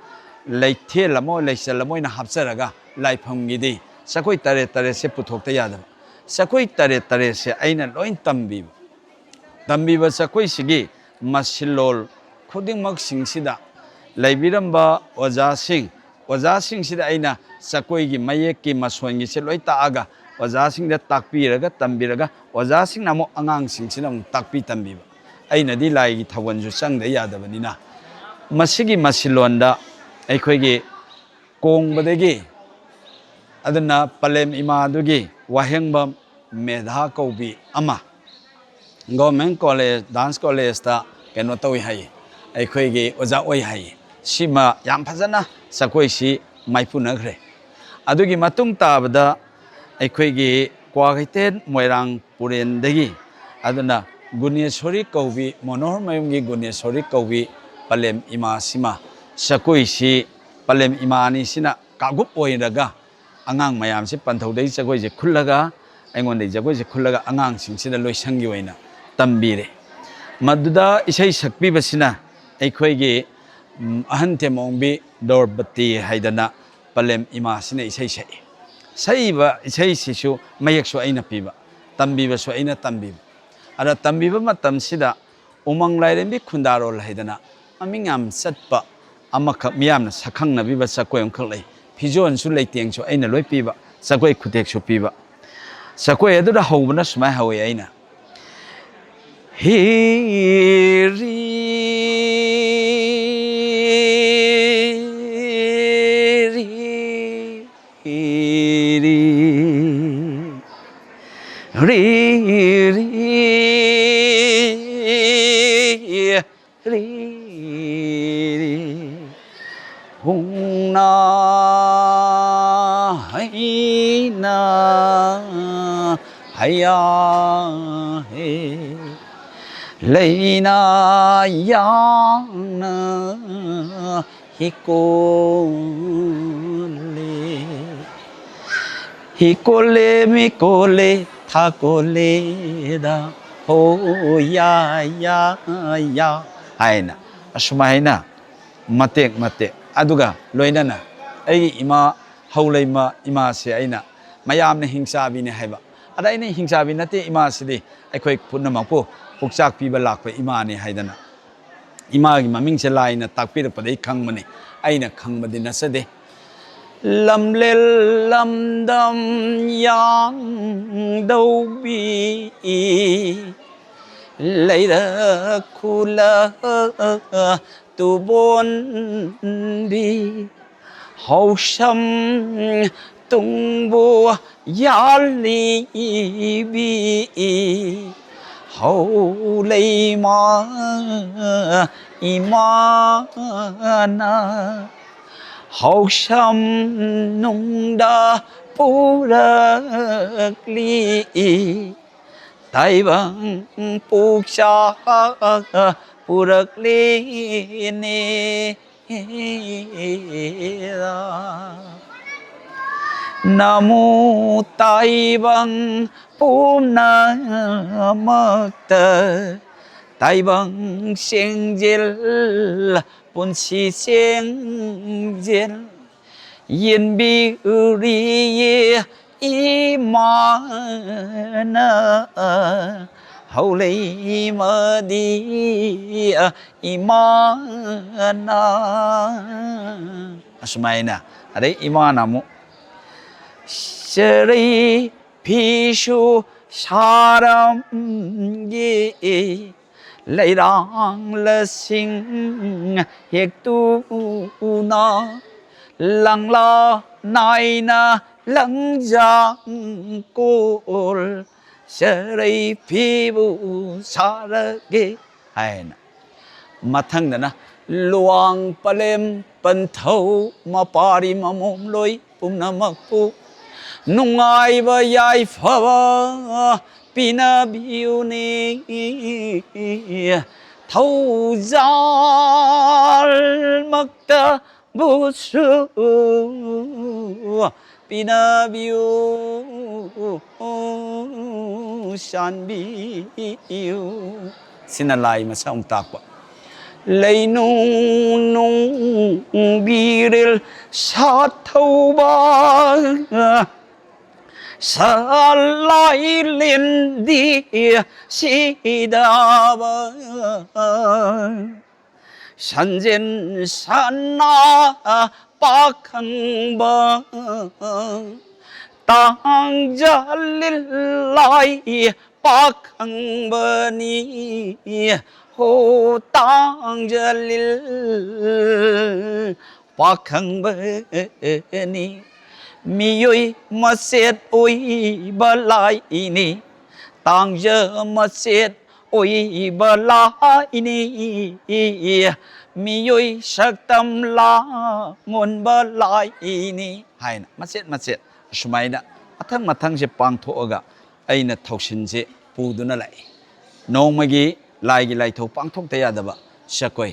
ꯂꯩꯊꯦꯜ ꯑꯃ, ꯂꯩꯆꯜ ꯑꯃ ꯑꯣꯏꯅ ꯍꯥꯞꯆꯔꯒ ꯂꯥꯏꯐꯝꯒꯤꯗꯤ ꯆꯈꯣꯏ ꯇꯔꯦꯠ ꯇꯔꯦꯠꯁꯦ ꯄꯨꯊꯣꯛꯇ ꯌꯥꯗꯕ꯫ ꯆꯈꯣꯏ ꯇꯔꯦꯠ ꯇꯔꯦꯠꯁꯦ ꯑꯩꯅ ꯂꯣꯏ ꯇꯝꯕꯤꯕ꯫ ꯇꯝꯕꯤꯕ ꯆꯈꯣꯏꯁꯤꯒꯤ ꯃꯁꯤꯂꯣꯜ ꯈꯨꯗꯤꯡꯃꯛꯁꯤꯡꯁꯤꯗ ꯂꯩꯕꯤꯔꯝꯕ ꯑꯣꯖꯥꯁꯤꯡ, ꯑꯣꯖꯥꯁꯤꯡꯁꯤꯗ ꯑꯩꯅ ꯆꯈꯣꯏꯒꯤ ꯃꯌꯦꯛꯀꯤ ꯃꯁꯣꯟꯒꯤꯁꯦ ꯂꯣꯏ ꯇꯥꯛꯑꯒ ꯑꯣꯖꯥꯁꯤꯡꯗ ꯇꯥꯛꯄꯤꯔꯒ ꯇꯝꯕꯤꯔꯒ ꯑꯣꯖꯥꯁꯤꯡꯅ ꯑꯃꯨꯛ ꯑꯉꯥꯡꯁꯤꯡꯁꯤꯅ ꯑꯃꯨꯛ ꯇꯥꯛꯄꯤ ꯇꯝꯕꯤꯕ꯫ ꯑꯩꯅꯗꯤ ꯂꯥꯏꯒꯤ ꯊꯧꯒꯜꯁꯨ ꯆꯪꯗ ꯌꯥꯗꯕꯅꯤꯅ ꯃꯁꯤꯒꯤ ꯃꯁꯤꯂꯣꯟꯗ ꯑꯩꯈꯣꯏꯒꯤ ꯀꯣꯡꯕꯗꯒꯤ, ꯑꯗꯨꯅ ꯄꯂꯦꯝ ꯏꯃꯥꯗꯨꯒꯤ ꯋꯥꯍꯦꯡꯕꯝ ꯃꯦꯙꯥ ꯀꯧꯕꯤ ꯑꯃ, ꯒꯣꯔꯃꯦꯟ ꯀꯣꯂꯦꯖ, ꯗꯥꯟꯁ ꯀꯣꯂꯦꯖꯇ ꯀꯩꯅꯣ ꯇꯧꯏ ꯍꯥꯏꯌꯦ, ꯑꯩꯈꯣꯏꯒꯤ ꯑꯣꯖꯥ ꯑꯣꯏ ꯍꯥꯏꯌꯦ꯫ ꯁꯤꯃ ꯌꯥꯝ ꯐꯖꯅ ꯆꯈꯣꯏꯁꯤ ꯃꯥꯏꯄꯨꯅꯈ꯭ꯔꯦ꯫ ꯑꯗꯨꯒꯤ ꯃꯇꯨꯡ ꯇꯥꯕꯗ ꯑꯩꯈꯣꯏꯒꯤ ꯀ꯭ꯋꯥꯀꯩꯊꯦꯜ ꯃꯣꯏꯔꯥꯡ ꯄꯨꯔꯦꯟꯗꯒꯤ, ꯑꯗꯨꯅ ꯒꯨꯅꯦꯁꯣꯔꯤ ꯀꯧꯕꯤ, ꯃꯣꯅꯣꯍꯔ ꯃꯌꯨꯝꯒꯤ ꯒꯨꯅꯦꯁꯣꯔꯤ ꯀꯧꯕꯤ ꯄꯂꯦꯝ ꯏꯃꯥꯁꯤꯃ ꯖꯒꯣꯏꯁꯤ ꯄꯂꯦꯝ ꯏꯃꯥ ꯑꯅꯤꯁꯤꯅ ꯀꯥꯡꯂꯨꯞ ꯑꯣꯏꯔꯒ ꯑꯉꯥꯡ ꯃꯌꯥꯝꯁꯤ ꯄꯟꯊꯧꯗꯒꯤ ꯖꯒꯣꯏꯁꯦ ꯈꯨꯜꯂꯒ, ꯑꯩꯉꯣꯟꯗꯒꯤ ꯖꯒꯣꯏꯁꯦ ꯈꯨꯜꯂꯒ ꯑꯉꯥꯡꯁꯤꯡꯁꯤꯗ ꯂꯣꯏꯁꯪꯒꯤ ꯑꯣꯏꯅ ꯇꯝꯕꯤꯔꯦ꯫ ꯃꯗꯨꯗ ꯏꯁꯩ ꯁꯛꯄꯤꯕꯁꯤꯅ ꯑꯩꯈꯣꯏꯒꯤ, ꯎꯝ, ꯑꯍꯟ ꯇꯦꯃꯣꯡꯕꯤ ꯗꯣꯔꯕꯇꯤ ꯍꯥꯏꯗꯅ ꯄꯂꯦꯝ ꯏꯃꯥꯁꯤꯅ ꯏꯁꯩ ꯁꯛꯏ꯫ ꯁꯛꯏꯕ ꯏꯁꯩꯁꯤꯁꯨ ꯃꯌꯦꯛꯁꯨ ꯑꯩꯅ ꯄꯤꯕ, ꯇꯝꯕꯤꯕꯁꯨ ꯑꯩꯅ ꯇꯝꯕꯤꯕ꯫ ꯑꯗ ꯇꯝꯕꯤꯕ ꯃꯇꯝꯁꯤꯗ ꯎꯃꯪ ꯂꯥꯏꯔꯦꯝꯕꯤ ꯈꯨꯟꯗꯥꯔꯣꯜ ꯍꯥꯏꯗꯅ ꯃꯃꯤꯡ ꯌꯥꯝ ꯆꯠꯄ ꯑꯃꯈꯛ, ꯃꯤꯌꯥꯝꯅ ꯁꯛꯈꯪꯅꯕꯤꯕ ꯖꯒꯣꯏ ꯑꯃꯈꯛ ꯂꯩ꯫ ꯐꯤꯖꯣꯜꯁꯨ ꯂꯩꯇꯦꯡꯁꯨ ꯑꯩꯅ ꯂꯣꯏ ꯄꯤꯕ, ꯖꯒꯣꯏ ꯈꯨꯠꯊꯦꯛꯁꯨ ꯄꯤꯕ꯫ ꯖꯒꯣꯏ ꯑꯗꯨꯗ ꯍꯧꯕꯅ ꯁꯨꯃꯥꯏꯅ ꯍꯧꯋꯤ ꯑꯩꯅ: ꯍꯤ ꯔꯤ ꯔꯤ ꯔꯤ ꯔꯤ ꯔꯤ ꯔꯤ ꯔꯤ꯫ ꯍꯨꯡꯅ ꯍꯩꯅ ꯍꯩꯌꯥ ꯍꯦ꯫ ꯂꯩꯅ ꯌꯥꯡꯅ ꯍꯤꯀꯣꯂꯦ꯫ ꯍꯤꯀꯣꯂꯦ ꯃꯤꯀꯣꯂꯦ ꯊꯥꯀꯣꯂꯦꯗ ꯍꯣ ꯌꯥ ꯌꯥ ꯌꯥ ꯍꯥꯏꯅ ꯑꯁꯨꯃꯥꯏꯅ ꯃꯇꯦꯛ ꯃꯇꯦꯛ, ꯑꯗꯨꯒ ꯂꯣꯏꯅꯅ ꯑꯩꯒꯤ ꯏꯃꯥ ꯍꯧꯂꯩꯃ ꯏꯃꯥꯁꯦ ꯑꯩꯅ ꯃꯌꯥꯝꯅ ꯍꯤꯡꯆꯥꯕꯤꯅꯤ ꯍꯥꯏꯕ꯫ ꯑꯗ ꯑꯩꯅ ꯍꯤꯡꯆꯥꯕꯤ ꯅꯠꯇꯦ, ꯏꯃꯥꯁꯤꯗꯤ ꯑꯩꯈꯣꯏ ꯄꯨꯝꯅꯃꯛꯄꯨ ꯄꯨꯛꯆꯥꯛ ꯄꯤꯕ ꯂꯥꯛꯄ ꯏꯃꯥꯅꯤ ꯍꯥꯏꯗꯅ ꯏꯃꯥꯒꯤ ꯃꯃꯤꯡꯁꯦ ꯂꯥꯏꯅ ꯇꯥꯛꯄꯤꯔꯛꯄꯗꯒꯤ ꯈꯪꯕꯅꯤ, ꯑꯩꯅ ꯈꯪꯕꯗꯤ ꯅꯠꯆꯗꯦ꯫ ꯂꯝꯂꯦꯜ ꯂꯝꯗꯝ ꯌꯥꯡꯗꯧꯕꯤ ꯂꯩꯔꯛ ꯈꯨꯂꯛ ꯇꯨꯕꯣꯟꯕꯤ ꯍꯧꯁꯝ ꯇꯨꯡꯕꯨ ꯌꯥꯜꯂꯤꯕꯤ ꯍꯧ ꯂꯩꯃ ꯏꯃꯥꯅ ꯍꯧꯁꯝ ꯅꯨꯡꯗ ꯄꯨꯔꯛꯂꯤ꯫ ꯇꯥꯏꯕꯪ ꯄꯣꯛꯆꯥ ꯄꯨꯔꯛꯂꯤꯅꯦ꯫ ꯅꯃꯨ ꯇꯥꯏꯕꯪ ꯄꯨꯝꯅꯃꯛꯇ ꯇꯥꯏꯕꯪ ꯆꯦꯡꯖꯦꯜ ꯄꯨꯟꯁꯤ ꯆꯦꯡꯖꯦꯜ ꯌꯦꯟꯕꯤꯔꯤꯌꯦ ꯏꯃꯥꯅ ꯍꯧꯂꯩꯃꯗꯤ ꯏꯃꯥꯅ ꯑꯁꯨꯃꯥꯏꯅ꯫ ꯑꯗꯩ ꯏꯃꯥꯅ ꯑꯃꯨꯛ ꯆꯔꯩ ꯐꯤꯁꯨ ꯁꯥꯔꯝꯒꯦ ꯂꯩꯔꯥꯡꯂꯁꯤꯡ ꯍꯦꯛꯇꯨꯅ ꯂꯪꯂꯥ ꯅꯥꯏꯅ ꯂꯪꯖꯥꯡ ꯀꯣꯜ ꯆꯔꯩ ꯐꯤꯕꯨ ꯁꯥꯔꯒꯦ ꯍꯥꯏꯅ꯫ ꯃꯊꯪꯗꯅ ꯂꯨꯋꯥꯡ ꯄꯂꯦꯝ ꯄꯟꯊꯧ ꯃꯄꯥꯔꯤ ꯃꯃꯣꯝ ꯂꯣꯏ ꯄꯨꯝꯅꯃꯛꯄꯨ ꯅꯨꯡꯉꯥꯏꯕ ꯌꯥꯏꯐꯕ ꯄꯤꯅꯕꯤꯌꯨꯅꯦ꯫ ꯊꯧꯖꯥꯜꯃꯛꯇꯕꯨꯁꯨ ꯄꯤꯅꯕꯤꯌꯨ ꯆꯥꯟꯕꯤꯌꯨ꯫ ꯁꯤꯅ ꯂꯥꯏ ꯃꯁꯛ ꯑꯃꯨꯛ ꯇꯥꯛꯄ꯫ ꯂꯩꯅꯨꯡ ꯅꯨꯡꯕꯤꯔꯦꯜ ꯁꯥꯠꯊꯧꯕ ꯁꯂꯥꯏꯂꯦꯟꯗꯤ ꯁꯤꯗꯕ ꯁꯟꯖꯦꯟ ꯁꯅꯥ ꯄꯥꯈꯪꯕ ꯇꯥꯡꯖꯂꯤꯜ ꯂꯥꯏ ꯄꯥꯈꯪꯕꯅꯤ꯫ ꯍꯣ ꯇꯥꯡꯖꯂꯤꯜ ꯄꯥꯈꯪꯕꯅꯤ꯫ ꯃꯤꯑꯣꯏ ꯃꯆꯦꯠ ꯑꯣꯏꯕ ꯂꯥꯏꯅꯤ꯫ ꯇꯥꯡꯖ ꯃꯆꯦꯠ ꯑꯣꯏꯕ ꯂꯥꯏꯅꯤ꯫ ꯃꯤꯑꯣꯏ ꯁꯛꯇꯝ ꯂꯥꯡꯑꯣꯟꯕ ꯂꯥꯏꯅꯤ ꯍꯥꯏꯅ ꯃꯆꯦꯠ ꯃꯆꯦꯠ ꯑꯁꯨꯃꯥꯏꯅ ꯃꯊꯪ ꯃꯊꯪꯁꯦ ꯄꯥꯡꯊꯣꯛꯑꯒ ꯑꯩꯅ ꯊꯧꯁꯤꯟꯁꯦ ꯄꯨꯗꯨꯅ ꯂꯥꯛꯏ꯫ ꯅꯣꯡꯃꯒꯤ ꯂꯥꯏꯒꯤ ꯂꯥꯏꯊꯧ ꯄꯥꯡꯊꯣꯛꯇ ꯌꯥꯗꯕ ꯖꯒꯣꯏ꯫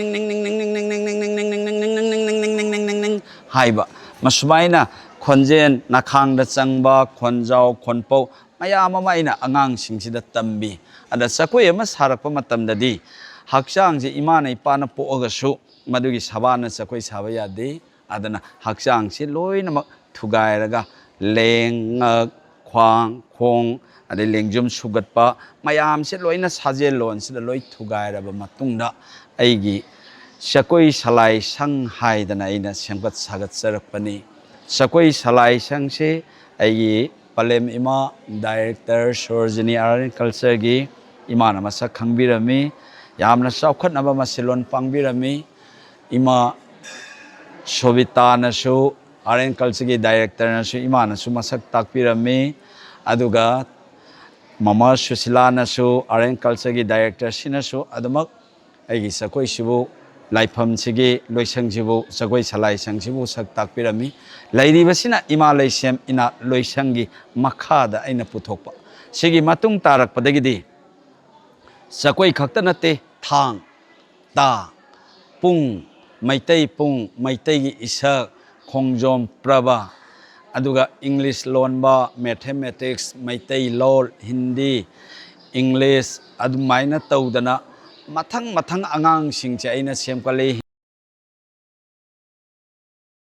ꯍꯥꯏꯕ ꯃꯁꯨꯃꯥꯏꯅ ꯈꯣꯟꯖꯦꯜ ꯅꯈꯥꯡꯗ ꯆꯪꯕ ꯈꯣꯟꯖꯥꯎ ꯈꯣꯟꯄꯧ ꯃꯌꯥꯝ ꯑꯃ ꯑꯩꯅ ꯑꯉꯥꯡꯁꯤꯡꯁꯤꯗ ꯇꯝꯕꯤ꯫ ꯑꯗ ꯖꯒꯣꯏ ꯑꯃ ꯁꯥꯔꯛꯄ ꯃꯇꯝꯗꯗꯤ ꯍꯛꯆꯥꯡꯁꯦ ꯏꯃꯥꯅ ꯏꯄꯥꯅ ꯄꯣꯛꯑꯒꯁꯨ ꯃꯗꯨꯒꯤ ꯁꯕꯥꯅ ꯖꯒꯣꯏ ꯁꯥꯕ ꯌꯥꯗꯦ꯫ ꯑꯗꯨꯅ ꯍꯛꯆꯥꯡꯁꯤ ꯂꯣꯏꯅꯃꯛ ꯊꯨꯒꯥꯏꯔꯒ ꯂꯦꯡ, ꯉꯛ, ꯈ꯭ꯋꯥꯡ, ꯈꯣꯡ, ꯑꯗꯩ ꯂꯦꯡꯖꯨꯝ ꯁꯨꯒꯠꯄ ꯃꯌꯥꯝꯁꯦ ꯂꯣꯏꯅ ꯁꯥꯖꯦꯜꯂꯣꯟꯁꯤꯗ ꯂꯣꯏ ꯊꯨꯒꯥꯏꯔꯕ ꯃꯇꯨꯡꯗ ꯑꯩꯒꯤ ꯖꯒꯣꯏ ꯁꯂꯥꯏ ꯁꯪ ꯍꯥꯏꯗꯅ ꯑꯩꯅ ꯁꯦꯝꯒꯠ ꯁꯥꯒꯠꯆꯔꯛꯄꯅꯤ꯫ ꯖꯒꯣꯏ ꯁꯂꯥꯏ ꯁꯪꯁꯤ ꯑꯩꯒꯤ ꯄꯂꯦꯝ ꯏꯃꯥ ꯗꯥꯏꯔꯦꯛꯇꯔ ꯁꯣꯔꯣꯖꯤꯅꯤ ꯑꯥꯔꯠ ꯑꯦꯟ ꯀꯜꯆꯔꯒꯤ ꯏꯃꯥꯅ ꯃꯁꯛ ꯈꯪꯕꯤꯔꯝꯃꯤ꯫ ꯌꯥꯝꯅ ꯆꯥꯎꯈꯠꯅꯕ ꯃꯁꯦꯜꯂꯣꯟ ꯄꯥꯡꯕꯤꯔꯝꯃꯤ꯫ ꯏꯃꯥ ꯁꯣꯕꯤꯇꯥꯅꯁꯨ ꯑꯥꯔꯠ ꯑꯦꯟ ꯀꯜꯆꯔꯒꯤ ꯗꯥꯏꯔꯦꯛꯇꯔꯅꯁꯨ, ꯏꯃꯥꯅꯁꯨ ꯃꯁꯛ ꯇꯥꯛꯄꯤꯔꯝꯃꯤ꯫ ꯑꯗꯨꯒ ꯃꯃꯥ ꯁꯨꯁꯤꯂꯥꯅꯁꯨ, ꯑꯥꯔꯠ ꯑꯦꯟ ꯀꯜꯆꯔꯒꯤ ꯗꯥꯏꯔꯦꯛꯇꯔꯁꯤꯅꯁꯨ ꯑꯗꯨꯃꯛ ꯑꯩꯒꯤ ꯖꯒꯣꯏꯁꯤꯕꯨ, ꯂꯥꯏꯐꯝꯁꯤꯒꯤ ꯂꯣꯏꯁꯪꯁꯤꯕꯨ, ꯖꯒꯣꯏ ꯁꯂꯥꯏꯁꯪꯁꯤꯕꯨ ꯁꯛ ꯇꯥꯛꯄꯤꯔꯝꯃꯤ꯫ ꯂꯩꯔꯤꯕꯁꯤꯅ ꯏꯃꯥ ꯂꯩꯁꯦꯝ ꯏꯅꯥꯠ ꯂꯣꯏꯁꯪꯒꯤ ꯃꯈꯥꯗ ꯑꯩꯅ ꯄꯨꯊꯣꯛꯄ꯫ ꯁꯤꯒꯤ ꯃꯇꯨꯡ ꯇꯥꯔꯛꯄꯗꯒꯤꯗꯤ ꯖꯒꯣꯏ ꯈꯛꯇ ꯅꯠꯇꯦ, ꯊꯥꯡ, ꯇꯥ, ꯄꯨꯡ, ꯃꯩꯇꯩ ꯄꯨꯡ, ꯃꯩꯇꯩꯒꯤ ꯏꯁꯛ, ꯈꯣꯡꯖꯣꯝ ꯄ꯭ꯔꯕ, ꯑꯗꯨꯒ ꯏꯪꯂꯤꯁ ꯂꯣꯟꯕ, ꯃꯦꯊꯃꯦꯇꯤꯛꯁ, ꯃꯩꯇꯩꯂꯣꯟ, ꯍꯤꯟꯗꯤ, ꯏꯪꯂꯤꯁ, ꯑꯗꯨꯃꯥꯏꯅ ꯇꯧꯗꯅ ꯃꯊꯪ ꯃꯊꯪ ꯑꯉꯥꯡꯁꯤꯡꯁꯦ ꯑꯩꯅ ꯁꯦꯝꯒꯠꯂꯤ꯫